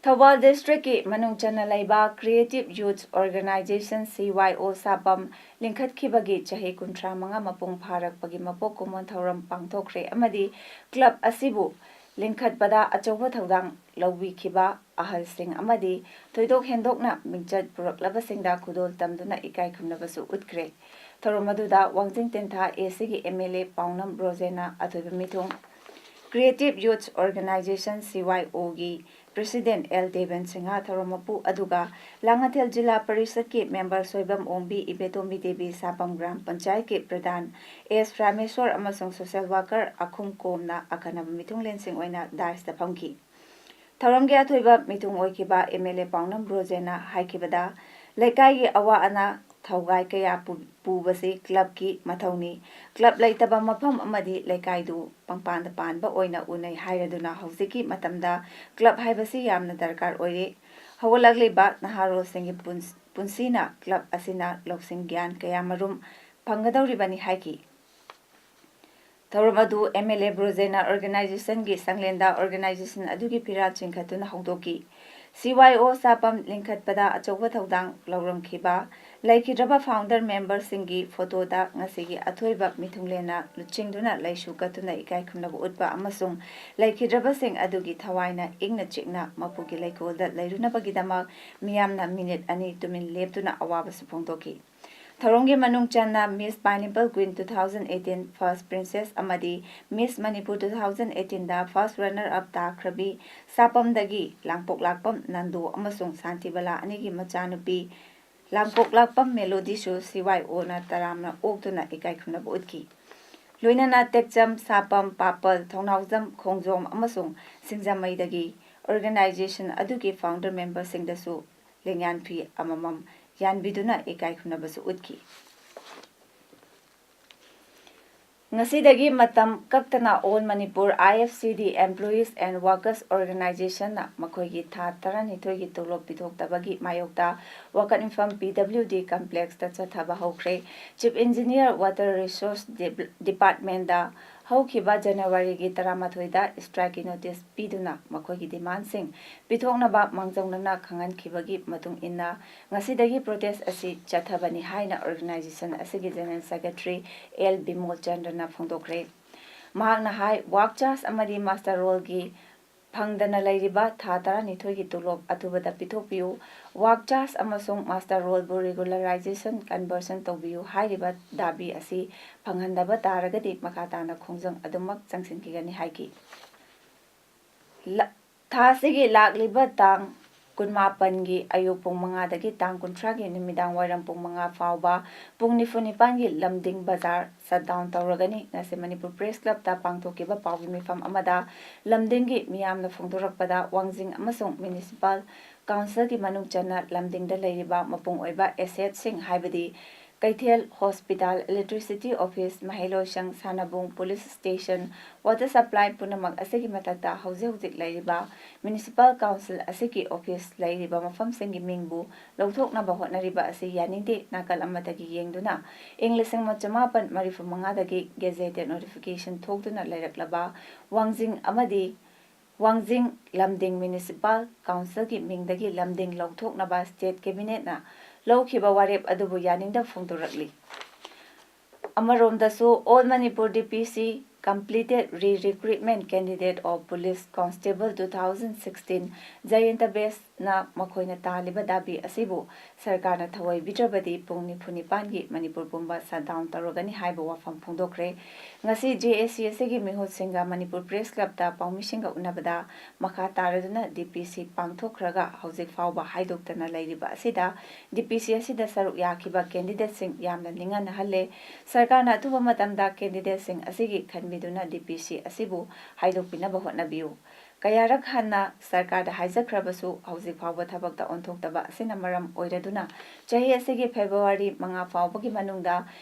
ꯊꯧꯕꯥꯜ ꯗꯤꯁꯇ꯭ꯔꯤꯛꯀꯤ ꯃꯅꯨꯡ ꯆꯟꯅ ꯂꯩꯕ Creative Youth Organization, C Y O, ꯁꯥꯄꯝ ꯂꯤꯡꯈꯠꯈꯤꯕꯒꯤ ꯆꯍꯤ ꯀꯨꯟꯊ꯭ꯔꯥ ꯃꯉꯥ ꯃꯄꯨꯡ ꯐꯥꯔꯛꯄꯒꯤ ꯃꯄꯣꯛ ꯀꯨꯝꯑꯣꯟ ꯊꯧꯔꯝ ꯄꯥꯡꯊꯣꯛꯈ꯭ꯔꯦ ꯑꯃꯗꯤ ꯀ꯭ꯂꯕ ꯑꯁꯤꯕꯨ ꯂꯤꯡꯈꯠꯄꯗ ꯑꯆꯧꯕ ꯊꯧꯗꯥꯡ ꯂꯧꯕꯤꯈꯤꯕ ꯑꯍꯜꯁꯤꯡ ꯑꯃꯗꯤ ꯊꯣꯏꯗꯣꯛ ꯍꯦꯟꯗꯣꯛꯅ ꯃꯤꯡꯆꯠ ꯄꯨꯔꯛꯂꯕꯁꯤꯡꯗ ꯈꯨꯗꯣꯜ ꯇꯝꯗꯨꯅ ꯏꯀꯥꯏ ꯈꯨꯝꯅꯕꯁꯨ ꯎꯠꯈ꯭ꯔꯦ꯫ ꯊꯧꯔꯝ ꯑꯗꯨꯗ ꯋꯥꯡꯖꯤꯡ ꯇꯦꯟꯊꯥ A Cꯒꯤ M L A ꯄꯥꯎꯅꯝ ꯔꯣꯖꯦꯅ ꯑꯊꯣꯏꯕ ꯃꯤꯊꯨꯡ, Creative Youth Organization, C Y Oꯒꯤ President L ꯗꯦꯕꯟ Singh ꯊꯧꯔꯝ ꯃꯄꯨ, ꯑꯗꯨꯒ ꯂꯥꯡꯉꯊꯦꯜ ꯖꯤꯂꯥ ꯄꯔꯤꯁꯠꯀꯤ member ꯁꯣꯏꯕꯝ ꯑꯣꯡꯕꯤ, ꯏꯕꯦꯇꯣꯝꯕꯤ ꯗꯦꯕꯤ, ꯁꯥꯄꯝ ꯒ꯭ꯔꯥꯝ ꯄꯟꯆꯥꯌꯠꯀꯤ ꯄ꯭ꯔꯙꯥꯟ S ꯔꯥꯃꯦꯁꯣꯔ ꯑꯃꯁꯨꯡ social worker ꯑꯈꯨꯝ ꯀꯣꯝꯅ ꯑꯈꯟꯅꯕ ꯃꯤꯊꯨꯡꯂꯦꯟꯁꯤꯡ ꯑꯣꯏꯅ dais ꯇ ꯐꯝꯈꯤ꯫ ꯊꯧꯔꯝꯒꯤ ꯑꯊꯣꯏꯕ ꯃꯤꯊꯨꯡ ꯑꯣꯏꯈꯤꯕ M L A ꯄꯥꯎꯅꯝ ꯔꯣꯖꯦꯅ ꯍꯥꯏꯈꯤꯕꯗ, ꯂꯩꯀꯥꯏꯒꯤ ꯑꯋꯥ ꯑꯅꯥ ꯊꯧꯒꯥꯏ ꯀꯌꯥ ꯄꯨ-, ꯄꯨꯕꯁꯤ ꯀ꯭ꯂꯕꯀꯤ ꯃꯊꯧꯅꯤ꯫ ꯀ꯭ꯂꯕ ꯂꯩꯇꯕ ꯃꯐꯝ ꯑꯃꯗꯤ ꯂꯩꯀꯥꯏꯗꯨ ꯄꯪꯄꯥꯟꯗ ꯄꯥꯟꯕ ꯑꯣꯏꯅ ꯎꯅꯩ ꯍꯥꯏꯔꯗꯨꯅ ꯍꯧꯖꯤꯛꯀꯤ ꯃꯇꯝꯗ ꯀ꯭ꯂꯕ ꯍꯥꯏꯕꯁꯤ ꯌꯥꯝꯅ ꯗꯔꯀꯥꯔ ꯑꯣꯏꯔꯦ꯫ ꯍꯧꯒꯠꯂꯛꯂꯤꯕ ꯅꯍꯥꯔꯣꯜꯁꯤꯡꯒꯤ ꯄꯨꯟꯁ-, ꯄꯨꯟꯁꯤꯅ ꯀ꯭ꯂꯕ ꯑꯁꯤꯅ ꯂꯧꯁꯤꯡ ꯒ꯭ꯌꯥꯟ ꯀꯌꯥꯃꯔꯨꯝ ꯐꯪꯒꯗꯧꯔꯤꯕꯅꯤ ꯍꯥꯏꯈꯤ꯫ ꯊꯧꯔꯝ ꯑꯗꯨ M L A ꯕ꯭ꯔꯣꯖꯦꯅ organizationꯒꯤ ꯁꯪꯂꯦꯟꯗ organization ꯑꯗꯨꯒꯤ ꯐꯤꯔꯥꯜ ꯆꯤꯡꯈꯠꯇꯨꯅ ꯍꯧꯗꯣꯛꯈꯤ꯫ C Y O ꯁꯥꯄꯝ ꯂꯤꯡꯈꯠꯄꯗ ꯑꯆꯧꯕ ꯊꯧꯗꯥꯡ ꯂꯧꯔꯝꯈꯤꯕ ꯂꯩꯈꯤꯗ꯭ꯔꯕ founder memberꯁꯤꯡꯒꯤ photoꯗ ꯉꯁꯤꯒꯤ ꯑꯊꯣꯏꯕ ꯃꯤꯊꯨꯡꯂꯦꯟꯅ ꯂꯨꯆꯤꯡꯗꯨꯅ ꯂꯩꯁꯨ ꯀꯠꯇꯨꯅ ꯏꯀꯥꯏ ꯈꯨꯝꯅꯕ ꯎꯠꯄ ꯑꯃꯁꯨꯡ ꯂꯩꯈꯤꯗ꯭ꯔꯕꯁꯤꯡ ꯑꯗꯨꯒꯤ ꯊꯋꯥꯏꯅ ꯏꯪꯅ ꯆꯤꯛꯅ ꯃꯄꯨꯒꯤ ꯂꯩꯀꯣꯜꯗ ꯂꯩꯔꯨꯅꯕꯒꯤꯗꯃꯛ ꯃꯤꯌꯥꯝꯅ minute ꯑꯅꯤ ꯇꯨꯃꯤꯟ ꯂꯦꯞꯇꯨꯅ ꯑꯋꯥꯕꯁꯨ ꯐꯣꯡꯗꯣꯛꯈꯤ꯫ ꯊꯧꯔꯝꯒꯤ ꯃꯅꯨꯡ ꯆꯟꯅ Miss Pineapple Queen two thousand eighteen First Princess ꯑꯃꯗꯤ Miss Manipur two thousand eighteenꯗ first runner up ꯇꯥꯈ꯭ꯔꯕꯤ ꯁꯥꯄꯝꯗꯒꯤ ꯂꯥꯡꯄꯣꯛꯂꯥꯛꯄꯝ ꯅꯟꯗꯣ ꯑꯃꯁꯨꯡ ꯁꯥꯟꯇꯤꯕꯂꯥ ꯑꯅꯤꯒꯤ ꯃꯆꯥꯅꯨꯄꯤ ꯂꯥꯡꯄꯣꯛꯂꯥꯛꯄꯝ ꯃꯦꯂꯣꯗꯤꯁꯨ C Y Oꯅ ꯇꯔꯥꯝꯅ ꯑꯣꯛꯇꯨꯅ ꯏꯀꯥꯏ ꯈꯨꯝꯅꯕ ꯎꯠꯈꯤ꯫ ꯂꯣꯏꯅꯅ ꯇꯦꯛꯆꯝ, ꯁꯥꯄꯝ, ꯄꯥꯄꯜ, ꯊꯣꯡꯅꯥꯎꯖꯝ, ꯈꯣꯡꯖꯣꯝ ꯑꯃꯁꯨꯡ ꯁꯤꯡꯖꯃꯩꯗꯒꯤ organization ꯑꯗꯨꯒꯤ founder memberꯁꯤꯡꯗꯁꯨ ꯂꯦꯡꯌꯥꯟ ꯐꯤ ꯑꯃꯃꯝ ꯌꯥꯟꯕꯤꯗꯨꯅ ꯏꯀꯥꯏ ꯈꯨꯝꯅꯕꯁꯨ ꯎꯠꯈꯤ꯫ ꯉꯁꯤꯗꯒꯤ ꯃꯇꯝ ꯀꯛꯇꯅ All Manipur I F C D Employees and Workers Organizationꯅ ꯃꯈꯣꯏꯒꯤ ꯊꯥ ꯇꯔꯥꯅꯤꯊꯣꯏꯒꯤ ꯇꯣꯂꯣꯞ ꯄꯤꯊꯣꯛꯇꯕꯒꯤ ꯃꯥꯌꯣꯛꯇ ꯋꯥꯀꯠ ꯃꯤꯐꯝ P W D complexꯇ ꯆꯠꯊꯕ ꯍꯧꯈ꯭ꯔꯦ꯫ Chief Engineer Water Resource Departmentꯗ ꯍꯧꯈꯤꯕ ꯖꯅꯋꯥꯔꯤꯒꯤ ꯇꯔꯥꯃꯥꯊꯣꯏꯗ strikeꯀꯤ notice ꯄꯤꯗꯨꯅ ꯃꯈꯣꯏꯒꯤ demandꯁꯤꯡ ꯄꯤꯊꯣꯛꯅꯕ ꯃꯥꯡꯖꯧꯅꯅ ꯈꯪꯍꯟꯈꯤꯕꯒꯤ ꯃꯇꯨꯡ ꯏꯟꯅ ꯉꯁꯤꯗꯒꯤ protest ꯑꯁꯤ ꯆꯠꯊꯕꯅꯤ ꯍꯥꯏꯅ organization ꯑꯁꯤꯒꯤ General Secretary L ꯕꯤꯃꯣꯜ ꯆꯟꯗ꯭ꯔꯅ ꯐꯣꯡꯗꯣꯛꯈ꯭ꯔꯦ꯫ ꯃꯍꯥꯛꯅ ꯍꯥꯏ, work charge ꯑꯃꯗꯤ muster rollꯒꯤ ꯐꯪꯗꯅ ꯂꯩꯔꯤꯕ ꯊꯥ ꯇꯔꯥꯅꯤꯊꯣꯏꯒꯤ ꯇꯣꯂꯣꯞ ꯑꯊꯨꯕꯗ ꯄꯤꯊꯣꯛꯄꯤꯌꯨ꯫ Work charge ꯑꯃꯁꯨꯡ muster rollꯕꯨ regularization conversion ꯇꯧꯕꯤꯌꯨ ꯍꯥꯏꯔꯤꯕ ꯗꯥꯕꯤ ꯑꯁꯤ ꯐꯪꯍꯟꯗꯕ ꯇꯥꯔꯒꯗꯤ ꯃꯈꯥ ꯇꯥꯅ ꯈꯣꯡꯖꯪ ꯑꯗꯨꯃꯛ ꯆꯪꯁꯤꯟꯈꯤꯒꯅꯤ ꯍꯥꯏꯈꯤ꯫ ꯂ-, ꯊꯥ ꯑꯁꯤꯒꯤ ꯂꯥꯛꯂꯤꯕ ꯇꯥꯡ ꯀꯨꯟꯃꯥꯄꯟꯒꯤ ꯑꯌꯨꯛ ꯄꯨꯡ ꯃꯉꯥꯗꯒꯤ ꯇꯥꯡ ꯀꯨꯟꯊ꯭ꯔꯥꯒꯤ ꯅꯨꯃꯤꯗꯥꯡ ꯋꯥꯏꯔꯝ ꯄꯨꯡ ꯃꯉꯥ ꯐꯥꯎꯕ ꯄꯨꯡ ꯅꯤꯐꯨ ꯅꯤꯄꯥꯟꯒꯤ ꯂꯝꯗꯤꯡ ꯕꯖꯥꯔ shutdown ꯇꯧꯔꯒꯅꯤ꯫ ꯉꯁꯤ ꯃꯅꯤꯄꯨꯔ Press Clubꯇ ꯄꯥꯡꯊꯣꯛꯈꯤꯕ ꯄꯥꯎꯒꯤ ꯃꯤꯐꯝ ꯑꯃꯗ ꯂꯝꯗꯤꯡꯒꯤ ꯃꯤꯌꯥꯝꯅ ꯐꯣꯡꯗꯣꯔꯛꯄꯗ, ꯋꯥꯡꯖꯤꯡ ꯑꯃꯁꯨꯡ Municipal Councilꯒꯤ ꯃꯅꯨꯡ ꯆꯟꯅ ꯂꯝꯗꯤꯡꯗ ꯂꯩꯔꯤꯕ ꯃꯄꯨꯡ ꯑꯣꯏꯕ assetꯁꯤꯡ, ꯍꯥꯏꯕꯗꯤ ꯀꯩꯊꯦꯜ, hospital, electricity office, ꯃꯍꯩꯂꯣꯏꯁꯪ, ꯁꯥꯟꯅꯕꯨꯡ, police station, water supply ꯄꯨꯝꯅꯃꯛ ꯑꯁꯤꯒꯤ ꯃꯊꯛꯇ ꯍꯧꯖꯤꯛ ꯍꯧꯖꯤꯛ ꯂꯩꯔꯤꯕ Municipal Council ꯑꯁꯤꯒꯤ office ꯂꯩꯔꯤꯕ ꯃꯐꯝꯁꯤꯡꯒꯤ ꯃꯤꯡꯕꯨ ꯂꯧꯊꯣꯛꯅꯕ ꯍꯣꯠꯅꯔꯤꯕ ꯑꯁꯤ ꯌꯥꯅꯤꯡꯗꯦ꯫ ꯅꯥꯀꯜ ꯑꯃꯗꯒꯤ ꯌꯦꯡꯗꯨꯅ ꯏꯪ ꯂꯤꯁꯤꯡ ꯑꯃ ꯆꯃꯥꯄꯟ ꯃꯔꯤꯐꯨ ꯃꯉꯥꯗꯒꯤ gazetted notification ꯊꯣꯛꯇꯨꯅ ꯂꯩꯔꯛꯂꯕ ꯋꯥꯡꯖꯤꯡ ꯑꯃꯗꯤ ꯋꯥꯡꯖꯤꯡ ꯂꯝꯗꯤꯡ Municipal Councilꯒꯤ ꯃꯤꯡꯗꯒꯤ ꯂꯝꯗꯤꯡ ꯂꯧꯊꯣꯛꯅꯕ State Cabinetꯅ ꯂꯧꯈꯤꯕ ꯋꯥꯔꯦꯞ ꯑꯗꯨꯕꯨ ꯌꯥꯅꯤꯡꯗꯕ ꯐꯣꯡꯗꯣꯔꯛꯂꯤ꯫ ꯑꯃꯔꯣꯝꯗꯁꯨ, All Manipur D P C Completed Re-Recruitment Candidate of Police Constable two thousand sixteen, Jayanta Batchꯅ ꯃꯈꯣꯏꯅ ꯇꯥꯜꯂꯤꯕ ꯗꯥꯕꯤ ꯑꯁꯤꯕꯨ ꯁꯔꯀꯥꯔꯅ ꯊꯧꯑꯣꯏꯕꯤꯗ꯭ꯔꯕꯗꯤ ꯄꯨꯡ ꯅꯤꯐꯨ ꯅꯤꯄꯥꯟꯒꯤ ꯃꯅꯤꯄꯨꯔ ꯄꯨꯝꯕ shutdown ꯇꯧꯔꯒꯅꯤ ꯍꯥꯏꯕ ꯋꯥꯐꯝ ꯐꯣꯡꯗꯣꯛꯈ꯭ꯔꯦ꯫ ꯉꯁꯤ J A C ꯑꯁꯤꯒꯤ ꯃꯤꯍꯨꯠꯁꯤꯡꯒ ꯃꯅꯤꯄꯨꯔ Press Clubꯇ ꯄꯥꯎꯃꯤꯁꯤꯡꯒ ꯎꯅꯕꯗ, ꯃꯈꯥ ꯇꯥꯔꯗꯨꯅ D P C ꯄꯥꯡꯊꯣꯛꯈ꯭ꯔꯒ ꯍꯧꯖꯤꯛ ꯐꯥꯎꯕ ꯍꯥꯏꯗꯣꯛꯇꯅ ꯂꯩꯔꯤꯕ ꯑꯁꯤꯗ, D P C ꯑꯁꯤꯗ ꯁꯔꯨꯛ ꯌꯥꯈꯤꯕ candidateꯁꯤꯡ ꯌꯥꯝꯅ ꯅꯤꯡꯍꯟꯅꯍꯜꯂꯦ꯫ ꯁꯔꯀꯥꯔꯅ ꯑꯊꯨꯕ ꯃꯇꯝꯗ candidateꯁꯤꯡ ꯑꯁꯤꯒꯤ ꯈꯟꯕꯤꯗꯨꯅ D P C ꯑꯁꯤꯕꯨ ꯍꯥꯏꯗꯣꯛꯄꯤꯅꯕ ꯍꯣꯠꯅꯕꯤꯌꯨ꯫ ꯀꯌꯥꯔꯛ ꯍꯟꯅ ꯁꯔꯀꯥꯔꯗ ꯍꯥꯏꯖꯈ꯭ꯔꯕꯁꯨ ꯍꯧꯖꯤꯛ ꯐꯥꯎꯕ ꯊꯕꯛꯇ ꯑꯣꯟꯊꯣꯛꯇꯕ ꯑꯁꯤꯅ ꯃꯔꯝ ꯑꯣꯏꯔꯗꯨꯅ ꯆꯍꯤ ꯑꯁꯤꯒꯤ ꯐꯦꯕ꯭ꯔꯨꯋꯥꯔꯤ ꯃꯉꯥ ꯐꯥꯎꯕꯒꯤ ꯃꯅꯨꯡꯗ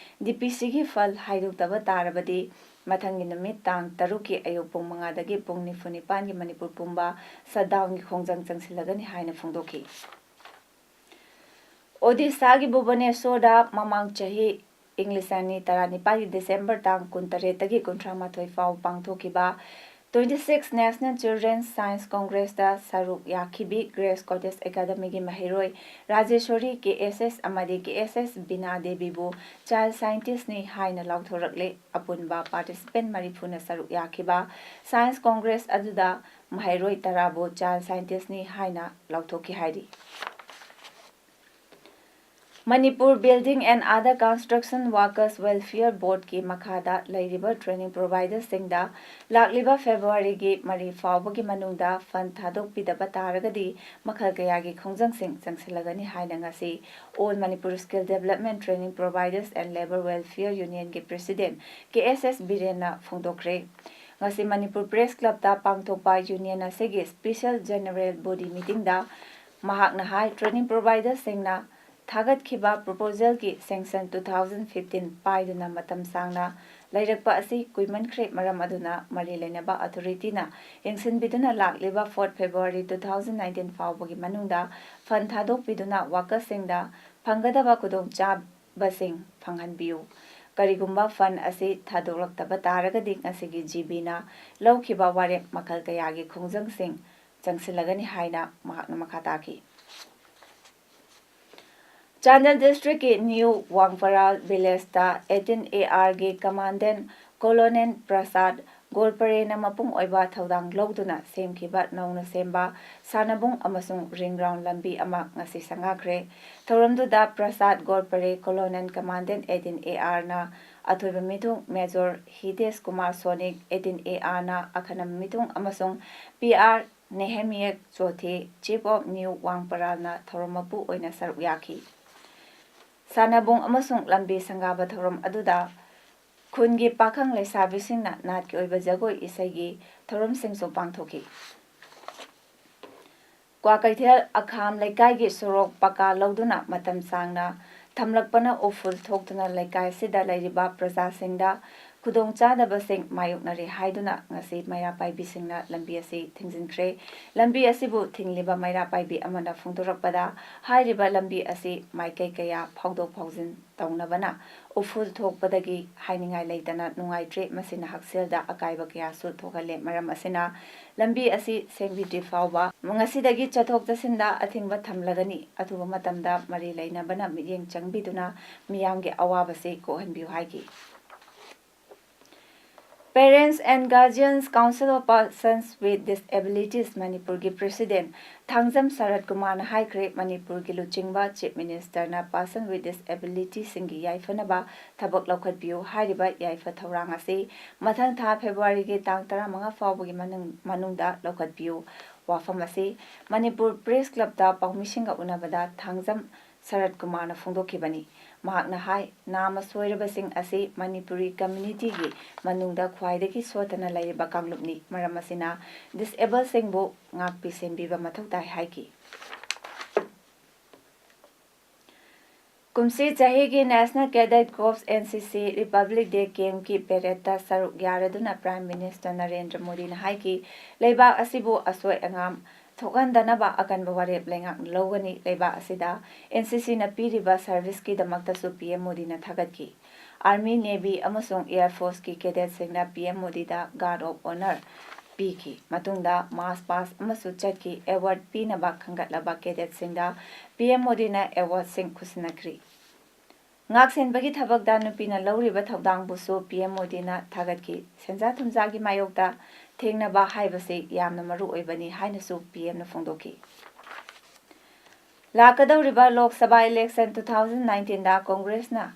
ꯗꯤ ꯄꯤ ꯁꯤꯒꯤ ꯐꯜ ꯍꯥꯏꯗꯣꯛꯇꯕ ꯇꯥꯔꯕꯗꯤ ꯃꯊꯪꯒꯤ ꯅꯨꯃꯤꯠ ꯇꯥꯡ ꯇꯔꯨꯛꯀꯤ ꯑꯌꯨꯛ ꯄꯨꯡ ꯃꯉꯥꯗꯒꯤ ꯄꯨꯡ ꯅꯤꯐꯨ ꯅꯤꯄꯥꯟꯒꯤ ꯃꯅꯤꯄꯨꯔ ꯄꯨꯝꯕ ꯁꯠꯗꯥꯎꯟꯒꯤ ꯈꯣꯡꯖꯪ ꯆꯪꯁꯤꯜꯂꯒꯅꯤ ꯍꯥꯏꯅ ꯐꯣꯡꯗꯣꯛꯈꯤ꯫ ꯑꯣꯗꯤꯁꯥꯒꯤ ꯚꯨꯕꯅꯦꯁꯣꯔꯗ ꯃꯃꯥꯡ ꯆꯍꯤ ꯏꯪ ꯂꯤꯁꯤꯡ ꯑꯅꯤ ꯇꯔꯥꯅꯤꯄꯥꯜꯒꯤ ꯗꯤꯁꯦꯝꯕꯔ ꯇꯥꯡ ꯀꯨꯟꯇꯔꯦꯠꯇꯒꯤ ꯀꯨꯟꯊ꯭ꯔꯥꯃꯥꯊꯣꯏ ꯐꯥꯎ ꯄꯥꯡꯊꯣꯛꯈꯤꯕ twenty six National Children's Science Congressꯇ ꯁꯔꯨꯛ ꯌꯥꯈꯤꯕꯤ ꯒ꯭ꯔꯦꯁ ꯀꯣꯇꯦꯖ ꯑꯦꯀꯥꯗꯃꯤꯒꯤ ꯃꯍꯩꯔꯣꯏ ꯔꯥꯖꯦꯁꯣꯔꯤ ꯀꯦ ꯑꯦꯁ ꯑꯦꯁ ꯑꯃꯗꯤ ꯀꯦ ꯑꯦꯁ ꯑꯦꯁ ꯕꯤꯅꯥ ꯗꯦꯕꯤꯕꯨ ꯆꯥꯏꯜ ꯁꯥꯏꯟꯇꯤꯁꯅꯤ ꯍꯥꯏꯅ ꯂꯥꯎꯊꯣꯔꯛꯂꯦ꯫ ꯑꯄꯨꯟꯕ ꯄꯥꯔꯇꯤꯁꯤꯄꯦꯟ ꯃꯔꯤꯐꯨꯅ ꯁꯔꯨꯛ ꯌꯥꯈꯤꯕ ꯁꯥꯏꯟꯁ ꯀꯣꯡꯒ꯭ꯔꯦꯁ ꯑꯗꯨꯗ ꯃꯍꯩꯔꯣꯏ ꯇꯔꯥꯕꯨ ꯆꯥꯏꯜ ꯁꯥꯏꯟꯇꯤꯁꯅꯤ ꯍꯥꯏꯅ ꯂꯥꯎꯊꯣꯛꯈꯤ ꯍꯥꯏꯔꯤ꯫ Manipur Building and Other Construction Workers Welfare Boardꯀꯤ ꯃꯈꯥꯗ ꯂꯩꯔꯤꯕ ꯇ꯭ꯔꯦꯅꯤꯡ ꯄ꯭ꯔꯣꯚꯥꯏꯗꯔꯁꯤꯡꯗ ꯂꯥꯛꯂꯤꯕ ꯐꯦꯕ꯭ꯔꯨꯋꯥꯔꯤꯒꯤ ꯃꯔꯤ ꯐꯥꯎꯕꯒꯤ ꯃꯅꯨꯡꯗ ꯐꯟ ꯊꯥꯗꯣꯛꯄꯤꯗꯕ ꯇꯥꯔꯒꯗꯤ ꯃꯈꯜ ꯀꯌꯥꯒꯤ ꯈꯣꯡꯖꯪꯁꯤꯡ ꯆꯪꯁꯤꯜꯂꯒꯅꯤ ꯍꯥꯏꯅ ꯉꯁꯤ All Manipur Skill Development Training Providers and Labour Welfare Unionꯒꯤ ꯄ꯭ꯔꯦꯁꯤꯗꯦꯟ ꯀꯦ ꯑꯦꯁ ꯑꯦꯁ ꯕꯤꯔꯦꯟꯅ ꯐꯣꯡꯗꯣꯛꯈ꯭ꯔꯦ꯫ ꯉꯁꯤ ꯃꯅꯤꯄꯨꯔ ꯄ꯭ꯔꯦꯁ ꯀ꯭ꯂꯕꯇ ꯄꯥꯡꯊꯣꯛꯄ ꯌꯨꯅꯤꯌꯟ ꯑꯁꯤꯒꯤ ꯁ꯭ꯄꯤꯁꯦꯜ ꯖꯦꯅꯔꯦꯜ ꯕꯣꯗꯤ ꯃꯤꯇꯤꯡꯗ ꯃꯍꯥꯛꯅ ꯍꯥꯏ, ꯇ꯭ꯔꯦꯅꯤꯡ ꯄ꯭ꯔꯣꯚꯥꯏꯗꯔꯁꯤꯡꯅ ꯊꯥꯒꯠꯈꯤꯕ ꯄ꯭ꯔꯣꯄꯣꯖꯦꯜꯒꯤ ꯁꯦꯡꯁꯟ two thousand fifteen ꯄꯥꯏꯗꯨꯅ ꯃꯇꯝ ꯁꯥꯡꯅ ꯂꯩꯔꯛꯄ ꯑꯁꯤ ꯀꯨꯏꯃꯟꯈ꯭ꯔꯦ꯫ ꯃꯔꯝ ꯑꯗꯨꯅ ꯃꯔꯤ ꯂꯩꯅꯕ ꯑꯣꯊꯣꯔꯤꯇꯤꯅ ꯌꯦꯡꯁꯤꯟꯕꯤꯗꯨꯅ ꯂꯥꯛꯂꯤꯕ fourth February two thousand nineteen ꯐꯥꯎꯕꯒꯤ ꯃꯅꯨꯡꯗ ꯐꯟ ꯊꯥꯗꯣꯛꯄꯤꯗꯨꯅ ꯋꯥꯀꯔꯁꯤꯡꯗ ꯐꯪꯒꯗꯕ ꯈꯨꯗꯣꯡꯆꯥꯕꯁꯤꯡ ꯐꯪꯍꯟꯕꯤꯌꯨ꯫ ꯀꯔꯤꯒꯨꯝꯕ ꯐꯟ ꯑꯁꯤ ꯊꯥꯗꯣꯛꯂꯛꯇꯕ ꯇꯥꯔꯒꯗꯤ ꯉꯁꯤꯒꯤ ꯖꯤ ꯕꯤꯅ ꯂꯧꯈꯤꯕ ꯋꯥꯔꯦꯞ ꯃꯈꯜ ꯀꯌꯥꯒꯤ ꯈꯣꯡꯖꯪꯁꯤꯡ ꯆꯪꯁꯤꯜꯂꯒꯅꯤ ꯍꯥꯏꯅ ꯃꯍꯥꯛꯅ ꯃꯈꯥ ꯇꯥꯈꯤ꯫ ꯆꯥꯟꯗꯦꯜ ꯗꯤꯁꯇ꯭ꯔꯤꯛꯀꯤ ꯅ꯭ꯌꯨ ꯋꯥꯡꯄꯔꯥꯜ ꯚꯤꯂꯦꯖꯇ eighteen A Rꯒꯤ ꯀꯃꯥꯟꯗꯦꯟ ꯀꯣꯂꯣꯅꯦꯟ ꯄ꯭ꯔꯁꯥꯗ ꯒꯣꯜꯄꯔꯦꯅ ꯃꯄꯨꯡ ꯑꯣꯏꯕ ꯊꯧꯗꯥꯡ ꯂꯧꯗꯨꯅ ꯁꯦꯝꯈꯤꯕ ꯅꯧꯅ ꯁꯦꯝꯕ ꯁꯥꯟꯅꯕꯨꯡ ꯑꯃꯁꯨꯡ ꯔꯤꯡ ꯔꯥꯎꯟ ꯂꯝꯕꯤ ꯑꯃ ꯉꯁꯤ ꯁꯪꯒꯥꯈ꯭ꯔꯦ꯫ ꯊꯧꯔꯝꯗꯨꯗ ꯄ꯭ꯔꯁꯥꯗ ꯒꯣꯜꯄꯔꯦ, ꯀꯣꯂꯣꯅꯦꯟ ꯀꯃꯥꯟꯗꯦꯟ eighteen A Rꯅ ꯑꯊꯣꯏꯕ ꯃꯤꯊꯨꯡ major Hitesh Kumar Sonik, eighteen A Rꯅ ꯑꯈꯟꯅꯕ ꯃꯤꯊꯨꯡ ꯑꯃꯁꯨꯡ ꯄꯤ ꯑꯥꯔ ꯅꯦꯍꯦꯃꯤꯌꯦꯛ ꯆꯣꯊꯦ, Chief of New ꯋꯥꯡꯄꯔꯥꯜꯅ ꯊꯧꯔꯝ ꯃꯄꯨ ꯑꯣꯏꯅ ꯁꯔꯨꯛ ꯌꯥꯈꯤ꯫ ꯁꯥꯟꯅꯕꯨꯡ ꯑꯃꯁꯨꯡ ꯂꯝꯕꯤ ꯁꯪꯒꯥꯕ ꯊꯧꯔꯝ ꯑꯗꯨꯗ ꯈꯨꯟꯒꯤ ꯄꯥꯈꯪ ꯂꯩꯁꯥꯕꯤꯁꯤꯡꯅ ꯅꯥꯠꯀꯤ ꯑꯣꯏꯕ ꯖꯒꯣꯏ ꯏꯁꯩꯒꯤ ꯊꯧꯔꯝꯁꯤꯡꯁꯨ ꯄꯥꯡꯊꯣꯛꯈꯤ꯫ ꯀ꯭ꯋꯥꯀꯩꯊꯦꯜ ꯑꯈꯥꯝ ꯂꯩꯀꯥꯏꯒꯤ ꯁꯣꯔꯣꯛ ꯄꯀꯥ ꯂꯧꯗꯨꯅ ꯃꯇꯝ ꯁꯥꯡꯅ ꯊꯝꯂꯛꯄꯅ ꯎꯐꯨꯜ ꯊꯣꯛꯇꯨꯅ ꯂꯩꯀꯥꯏ ꯑꯁꯤꯗ ꯂꯩꯔꯤꯕ ꯄ꯭ꯔꯖꯥꯁꯤꯡꯗ ꯈꯨꯗꯣꯡꯆꯥꯗꯕꯁꯤꯡ ꯃꯥꯌꯣꯛꯅꯔꯤ ꯍꯥꯏꯗꯨꯅ ꯉꯁꯤ ꯃꯩꯔꯥ ꯄꯥꯏꯕꯤꯁꯤꯡꯅ ꯂꯝꯕꯤ ꯑꯁꯤ ꯊꯤꯡꯖꯤꯟꯈ꯭ꯔꯦ꯫ ꯂꯝꯕꯤ ꯑꯁꯤꯕꯨ ꯊꯤꯡꯂꯤꯕ ꯃꯩꯔꯥ ꯄꯥꯏꯕꯤ ꯑꯃꯅ ꯐꯣꯡꯗꯣꯔꯛꯄꯗ, ꯍꯥꯏꯔꯤꯕ ꯂꯝꯕꯤ ꯑꯁꯤ ꯃꯥꯏꯀꯩ ꯀꯌꯥ ꯐꯥꯎꯗꯣꯛ ꯐꯥꯎꯖꯤꯟ ꯇꯧꯅꯕꯅ ꯎꯐꯨꯜ ꯊꯣꯛꯄꯗꯒꯤ ꯍꯥꯏꯅꯤꯡꯉꯥꯏ ꯂꯩꯇꯅ ꯅꯨꯡꯉꯥꯏꯇ꯭ꯔꯦ꯫ ꯃꯁꯤꯅ ꯍꯛꯁꯦꯜꯗ ꯑꯀꯥꯏꯕ ꯀꯌꯥꯁꯨ ꯊꯣꯛꯍꯜꯂꯦ꯫ ꯃꯔꯝ ꯑꯁꯤꯅ ꯂꯝꯕꯤ ꯑꯁꯤ ꯁꯦꯝꯕꯤꯗ꯭ꯔꯤ ꯐꯥꯎꯕ ꯉꯁꯤꯗꯒꯤ ꯆꯠꯊꯣꯛ ꯆꯠꯁꯤꯟꯗ ꯑꯊꯤꯡꯕ ꯊꯝꯂꯒꯅꯤ꯫ ꯑꯊꯨꯕ ꯃꯇꯝꯗ ꯃꯔꯤ ꯂꯩꯅꯕꯅ ꯃꯤꯠꯌꯦꯡ ꯆꯪꯕꯤꯗꯨꯅ ꯃꯤꯌꯥꯝꯒꯤ ꯑꯋꯥꯕꯁꯤ ꯀꯣꯛꯍꯟꯕꯤꯌꯨ ꯍꯥꯏꯈꯤ꯫ Parents and Guardians Council of Persons with Disabilities ꯃꯅꯤꯄꯨꯔꯒꯤ ꯄ꯭ꯔꯦꯁꯤꯗꯦꯟ ꯊꯥꯡꯖꯝ ꯁꯔꯠ ꯀꯨꯃꯥꯔꯅ ꯍꯥꯏꯈ꯭ꯔꯦ, ꯃꯅꯤꯄꯨꯔꯒꯤ ꯂꯨꯆꯤꯡꯕ ꯆꯤꯐ ꯃꯤꯅꯤꯁꯇꯔꯅ ꯄꯔꯁꯟ ꯋꯤꯠ ꯗꯤꯁꯑꯦꯕꯤꯂꯤꯇꯤꯁꯤꯡꯒꯤ ꯌꯥꯏꯐꯅꯕ ꯊꯕꯛ ꯂꯧꯈꯠꯄꯤꯌꯨ꯫ ꯍꯥꯏꯔꯤꯕ ꯌꯥꯏꯐ ꯊꯧꯔꯥꯡ ꯑꯁꯤ ꯃꯊꯪ ꯊꯥ ꯐꯦꯕ꯭ꯔꯨꯋꯥꯔꯤꯒꯤ ꯇꯥꯡ ꯇꯔꯥꯃꯉꯥ ꯐꯥꯎꯕꯒꯤ ꯃꯅꯨꯡ-, ꯃꯅꯨꯡꯗ ꯂꯧꯈꯠꯄꯤꯌꯨ꯫ ꯋꯥꯐꯝ ꯑꯁꯤ ꯃꯅꯤꯄꯨꯔ ꯄ꯭ꯔꯦꯁ ꯀ꯭ꯂꯕꯇ ꯄꯥꯎꯃꯤꯁꯤꯡꯒ ꯎꯅꯕꯗ ꯊꯥꯡꯖꯝ ꯁꯔꯠ ꯀꯨꯃꯥꯔꯅ ꯐꯣꯡꯗꯣꯛꯈꯤꯕꯅꯤ꯫ ꯃꯍꯥꯛꯅ ꯍꯥꯏ, ꯅꯥꯃ ꯁꯣꯏꯔꯕꯁꯤꯡ ꯑꯁꯤ ꯃꯅꯤꯄꯨꯔꯤ ꯀꯝꯃ꯭ꯌꯨꯅꯤꯇꯤꯒꯤ ꯃꯅꯨꯡꯗ ꯈ꯭ꯋꯥꯏꯗꯒꯤ ꯁꯣꯠꯊꯅ ꯂꯩꯔꯤꯕ ꯀꯥꯡꯂꯨꯞꯅꯤ꯫ ꯃꯔꯝ ꯑꯁꯤꯅ ꯗꯤꯁꯑꯦꯕꯜꯁꯤꯡꯕꯨ ꯉꯥꯛꯄꯤ ꯁꯦꯟꯕꯤꯕ ꯃꯊꯧ ꯇꯥꯏ ꯍꯥꯏꯈꯤ꯫ ꯀꯨꯝꯁꯤ ꯆꯍꯤꯒꯤ National Cadet Corps, N C C, Republic Day Campꯀꯤ ꯄꯦꯔꯦꯗꯇ ꯁꯔꯨꯛ ꯌꯥꯔꯗꯨꯅ ꯄ꯭ꯔꯥꯏꯝ ꯃꯤꯅꯤꯁꯇꯔ ꯅꯔꯦꯟꯗ꯭ꯔ ꯃꯣꯗꯤꯅ ꯍꯥꯏꯈꯤ, ꯂꯩꯕꯥꯛ ꯑꯁꯤꯕꯨ ꯑꯁꯣꯏ ꯑꯉꯥꯝ ꯊꯣꯛꯍꯟꯗꯅꯕ ꯑꯀꯟꯕ ꯋꯥꯔꯦꯞ ꯂꯩꯉꯥꯛꯅ ꯂꯧꯒꯅꯤ꯫ ꯂꯩꯕꯥꯛ ꯑꯁꯤꯗ N C Cꯅ ꯄꯤꯔꯤꯕ ꯁꯔꯚꯤꯁꯀꯤꯗꯃꯛꯇꯁꯨ P M ꯃꯣꯗꯤꯅ ꯊꯥꯒꯠꯈꯤ꯫ Army, Navy ꯑꯃꯁꯨꯡ Air Forceꯀꯤ cadetꯁꯤꯡꯅ P M ꯃꯣꯗꯤꯗ Guard of Honour ꯄꯤꯈꯤ꯫ ꯃꯇꯨꯡꯗ march past ꯑꯃꯁꯨ ꯆꯠꯈꯤ꯫ Award ꯄꯤꯅꯕ ꯈꯟꯒꯠꯂꯕ cadetꯁꯤꯡꯗ P M ꯃꯣꯗꯤꯅ awardꯁꯤꯡ ꯈꯨꯠꯁꯤꯟꯅꯈ꯭ꯔꯤ꯫ ꯉꯥꯛꯁꯦꯟꯕꯒꯤ ꯊꯕꯛꯇ ꯅꯨꯄꯤꯅ ꯂꯧꯔꯤꯕ ꯊꯧꯗꯥꯡꯕꯨꯁꯨ P M ꯃꯣꯗꯤꯅ ꯊꯥꯒꯠꯈꯤ꯫ ꯁꯦꯟꯖꯥ ꯊꯨꯝꯖꯥꯒꯤ ꯃꯥꯌꯣꯛꯇ ꯊꯦꯡꯅꯕ ꯍꯥꯏꯕꯁꯤ ꯌꯥꯝꯅ ꯃꯔꯨ ꯑꯣꯏꯕꯅꯤ ꯍꯥꯏꯅꯁꯨ P Mꯅ ꯐꯣꯡꯗꯣꯛꯈꯤ꯫ ꯂꯥꯛꯀꯗꯧꯔꯤꯕ Lok Sabha election two thousand nineteenꯗ ꯀꯣꯡꯒ꯭ꯔꯦꯁꯅ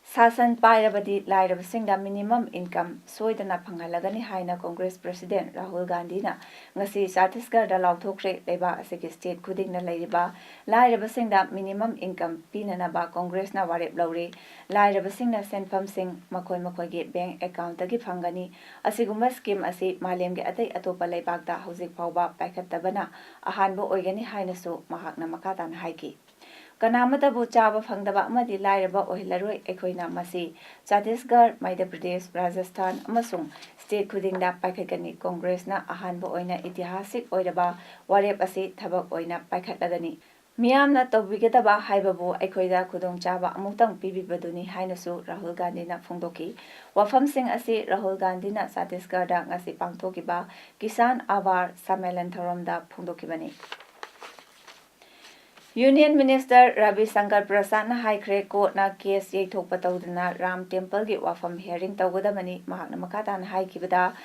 ꯁꯥꯁꯟ ꯄꯥꯏꯔꯕꯗꯤ ꯂꯥꯏꯔꯕꯁꯤꯡꯗ minimum income ꯁꯣꯏꯗꯅ ꯐꯪꯍꯜꯂꯒꯅꯤ ꯍꯥꯏꯅ ꯀꯣꯡꯒ꯭ꯔꯦꯁ president ꯔꯥꯍꯨꯜ ꯒꯥꯟꯙꯤꯅ ꯉꯁꯤ ꯆꯇꯤꯁꯒꯔꯗ ꯂꯥꯎꯊꯣꯛꯈ꯭ꯔꯦ꯫ ꯂꯩꯕꯥꯛ ꯑꯁꯤꯒꯤ state ꯈꯨꯗꯤꯡꯅ ꯂꯩꯔꯤꯕ ꯂꯥꯏꯔꯕꯁꯤꯡꯗ minimum income ꯄꯤꯅꯅꯕ ꯀꯣꯡꯒ꯭ꯔꯦꯁꯅ ꯋꯥꯔꯦꯞ ꯂꯧꯔꯦ꯫ ꯂꯥꯏꯔꯕꯁꯤꯡꯅ ꯁꯦꯟꯐꯝꯁꯤꯡ ꯃꯈꯣꯏ ꯃꯈꯣꯏꯒꯤ bank accountꯇꯒꯤ ꯐꯪꯒꯅꯤ꯫ ꯑꯁꯤꯒꯨꯝꯕ scheme ꯑꯁꯤ ꯃꯥꯂꯦꯝꯒꯤ ꯑꯇꯩ ꯑꯇꯣꯞꯄ ꯂꯩꯕꯥꯛꯇ ꯍꯧꯖꯤꯛ ꯐꯥꯎꯕ ꯄꯥꯏꯈꯠꯇꯕꯅ ꯑꯍꯥꯟꯕ ꯑꯣꯏꯒꯅꯤ ꯍꯥꯏꯅꯁꯨ ꯃꯍꯥꯛꯅ ꯃꯈꯥ ꯇꯥꯅ ꯍꯥꯏꯈꯤ꯫ ꯀꯅꯥꯃꯠꯇꯕꯨ ꯆꯥꯕ ꯐꯪꯗꯕ ꯑꯃꯗꯤ ꯂꯥꯏꯔꯕ ꯑꯣꯏꯍꯜꯂꯔꯣꯏ꯫ ꯑꯩꯈꯣꯏꯅ ꯃꯁꯤ ꯆꯇꯤꯁꯒꯔ, ꯃꯙ꯭ꯌ ꯄ꯭ꯔꯗꯦꯁ, ꯔꯥꯖꯁꯊꯥꯟ ꯑꯃꯁꯨꯡ state ꯈꯨꯗꯤꯡꯗ ꯄꯥꯏꯈꯠꯀꯅꯤ꯫ ꯀꯣꯡꯒ꯭ꯔꯦꯁꯅ ꯑꯍꯥꯟꯕ ꯑꯣꯏꯅ ꯏꯇꯤꯍꯥꯁꯤꯛ ꯑꯣꯏꯔꯕ ꯋꯥꯔꯦꯞ ꯑꯁꯤ ꯊꯕꯛ ꯑꯣꯏꯅ ꯄꯥꯏꯈꯠꯂꯒꯅꯤ꯫ ꯃꯤꯌꯥꯝꯅ ꯇꯧꯕꯤꯒꯗꯕ ꯍꯥꯏꯕꯕꯨ ꯑꯩꯈꯣꯏꯗ ꯈꯨꯗꯣꯡꯆꯥꯕ ꯑꯃꯨꯛꯇꯪ ꯄꯤꯕꯤꯕꯗꯨꯅꯤ ꯍꯥꯏꯅꯁꯨ ꯔꯥꯍꯨꯜ ꯒꯥꯟꯙꯤꯅ ꯐꯣꯡꯗꯣꯛꯈꯤ꯫ ꯋꯥꯐꯝꯁꯤꯡ ꯑꯁꯤ ꯔꯥꯍꯨꯜ ꯒꯥꯟꯙꯤꯅ ꯆꯇꯤꯁꯒꯔꯗ ꯉꯁꯤ ꯄꯥꯡꯊꯣꯛꯈꯤꯕ ꯀꯤꯁꯥꯟ ꯑꯥꯚꯥꯔ ꯁꯝꯃꯦꯂꯟ ꯊꯧꯔꯝꯗ ꯐꯣꯡꯗꯣꯛꯈꯤꯕꯅꯤ꯫ Union Minister ꯔꯕꯤ ꯁꯪꯀꯔ ꯄ꯭ꯔꯁꯥꯗꯅ ꯍꯥꯏꯈ꯭ꯔꯦ, courtꯅ case ꯌꯩꯊꯣꯛꯄ ꯇꯧꯗꯅ ꯔꯥꯝ templeꯒꯤ ꯋꯥꯐꯝ hearing ꯇꯧꯒꯗꯕꯅꯤ꯫ ꯃꯍꯥꯛꯅ ꯃꯈꯥ ꯇꯥꯅ ꯍꯥꯏꯈꯤꯕꯗ,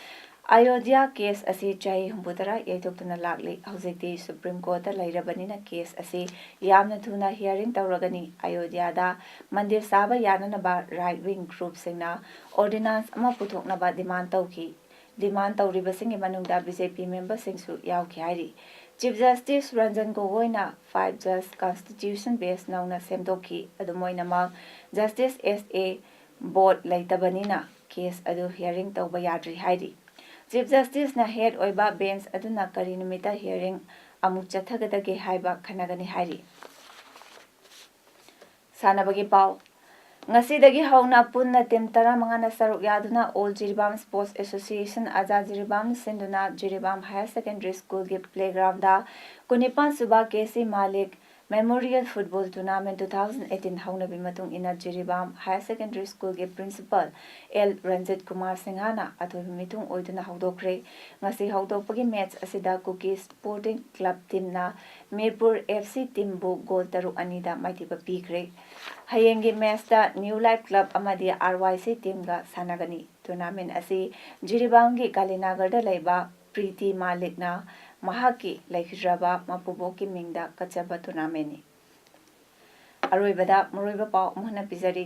ꯑꯌꯣꯙ꯭ꯌꯥ case ꯑꯁꯤ ꯆꯍꯤ ꯍꯨꯝꯐꯨꯇꯔꯥ ꯌꯩꯊꯣꯛꯇꯨꯅ ꯂꯥꯛꯂꯤ꯫ ꯍꯧꯖꯤꯛꯇꯤ Supreme Courtꯇ ꯂꯩꯔꯕꯅꯤꯅ case ꯑꯁꯤ ꯌꯥꯝꯅ ꯊꯨꯅ hearing ꯇꯧꯔꯒꯅꯤ꯫ ꯑꯌꯣꯙ꯭ꯌꯥꯗ ꯃꯟꯗꯤꯔ ꯁꯥꯕ ꯌꯥꯅꯅꯕ right wing groupꯁꯤꯡꯅ ordinance ꯑꯃ ꯄꯨꯊꯣꯛꯅꯕ demand ꯇꯧꯈꯤ꯫ Demand ꯇꯧꯔꯤꯕꯁꯤꯡꯒꯤ ꯃꯅꯨꯡꯗ BJP memberꯁꯤꯡꯁꯨ ꯌꯥꯎꯈꯤ ꯍꯥꯏꯔꯤ꯫ Chief Justice Ranjan ꯒꯣꯒꯣꯏꯅ five judge constitution bench ꯅꯧꯅ ꯁꯦꯝꯗꯣꯛꯈꯤ꯫ ꯑꯗꯨꯝ ꯑꯣꯏꯅꯃꯛ, Justice S A Bobbde ꯂꯩꯇꯕꯅꯤꯅ case ꯑꯗꯨ hearing ꯇꯧꯕ ꯌꯥꯗ꯭ꯔꯤ ꯍꯥꯏꯔꯤ꯫ Chief Justiceꯅ head ꯑꯣꯏꯕ bench ꯑꯗꯨꯅ ꯀꯔꯤ ꯅꯨꯃꯤꯠꯇ hearing ꯑꯃꯨꯛ ꯆꯠꯊꯒꯗꯒꯦ ꯍꯥꯏꯕ ꯈꯟꯅꯒꯅꯤ ꯍꯥꯏꯔꯤ꯫ ꯁꯥꯟꯅꯕꯒꯤ ꯄꯥꯎ꯫ ꯉꯁꯤꯗꯒꯤ ꯍꯧꯅ ꯄꯨꯟꯅ team ꯇꯔꯥꯃꯉꯥꯅ ꯁꯔꯨꯛ ꯌꯥꯗꯨꯅ All Jiribam Sports Association, ꯑꯖꯥ ꯖꯤꯔꯤꯕꯥꯝꯅ ꯁꯤꯟꯗꯨꯅ ꯖꯤꯔꯤꯕꯥꯝ Higher Secondary Schoolꯒꯤ playgroundꯗ ꯀꯨꯟꯅꯤꯄꯥꯟ ꯁꯨꯕ ꯀꯦ ꯁꯤ ꯃꯥꯂꯤꯛ Memorial Football Tournament two thousand eighteen ꯍꯧꯅꯕꯤ ꯃꯇꯨꯡ ꯏꯟꯅ Jiribam Higher Secondary Schoolꯒꯤ principal L Ranjit Kumar ꯁꯤꯡꯍꯅ ꯑꯊꯣꯏꯕ ꯃꯤꯊꯨꯡ ꯑꯣꯏꯗꯨꯅ ꯍꯧꯗꯣꯛꯈ꯭ꯔꯦ꯫ ꯉꯁꯤ ꯍꯧꯗꯣꯛꯄꯒꯤ match ꯑꯁꯤꯗ Kuki Sporting Club teamꯅ ꯃꯤꯔꯄꯨꯔ F C teamꯕꯨ goal ꯇꯔꯨꯛ ꯑꯅꯤꯗ ꯃꯥꯏꯊꯤꯕ ꯄꯤꯈ꯭ꯔꯦ꯫ ꯍꯌꯦꯡꯒꯤ matchꯇ New Life Club ꯑꯃꯗꯤ R Y C teamꯒ ꯁꯥꯟꯅꯒꯅꯤ꯫ Tournament ꯑꯁꯤ ꯖꯤꯔꯤꯕꯥꯝꯒꯤ ꯒꯥꯂꯤꯅꯥꯒꯔꯗ ꯂꯩꯕ ꯄ꯭ꯔꯤꯇꯤ ꯃꯥꯂꯤꯛꯅ ꯃꯍꯥꯛꯀꯤ ꯂꯩꯈꯤꯗ꯭ꯔꯕ ꯃꯄꯨꯕꯣꯛꯀꯤ ꯃꯤꯡꯗ ꯀꯠꯆꯕ tournamentꯅꯤ꯫ ꯑꯔꯣꯏꯕꯗ ꯃꯔꯨꯑꯣꯏꯕ ꯄꯥꯎ ꯑꯃꯨꯛ ꯍꯟꯅ ꯄꯤꯖꯔꯤ꯫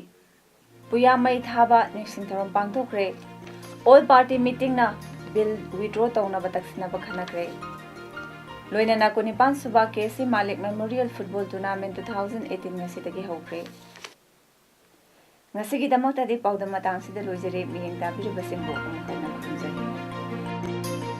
ꯄꯨꯌꯥ ꯃꯩ ꯊꯥꯕ ꯅꯤꯡꯁꯤꯡ ꯊꯧꯔꯝ ꯄꯥꯡꯊꯣꯛꯈ꯭ꯔꯦ꯫ ꯑꯣꯜ ꯄꯥꯔꯇꯤ ꯃꯤꯇꯤꯡꯅ ꯕꯤꯜ ꯋꯤꯗ꯭ꯔꯣ ꯇꯧꯅꯕ ꯇꯛꯁꯤꯟꯅꯕ ꯈꯟꯅꯈ꯭ꯔꯦ꯫ ꯂꯣꯏꯅꯅ ꯀꯨꯟꯅꯤꯄꯥꯟ ꯁꯨꯕ K C Malik memorial football tournament two thousand eighteen ꯉꯁꯤꯗꯒꯤ ꯍꯧꯈ꯭ꯔꯦ꯫ ꯉꯁꯤꯒꯤꯗꯃꯛꯇꯗꯤ ꯄꯥꯎꯗꯝ ꯃꯇꯥꯡꯁꯤꯗ ꯂꯣꯏꯖꯔꯦ꯫ ꯃꯤꯠꯌꯦꯡ ꯇꯥꯕꯤꯔꯤꯕꯁꯤꯡꯕꯨ ꯑꯃꯨꯛ ꯍꯟꯅ ꯈꯨꯔꯨꯝꯖꯔꯤ꯫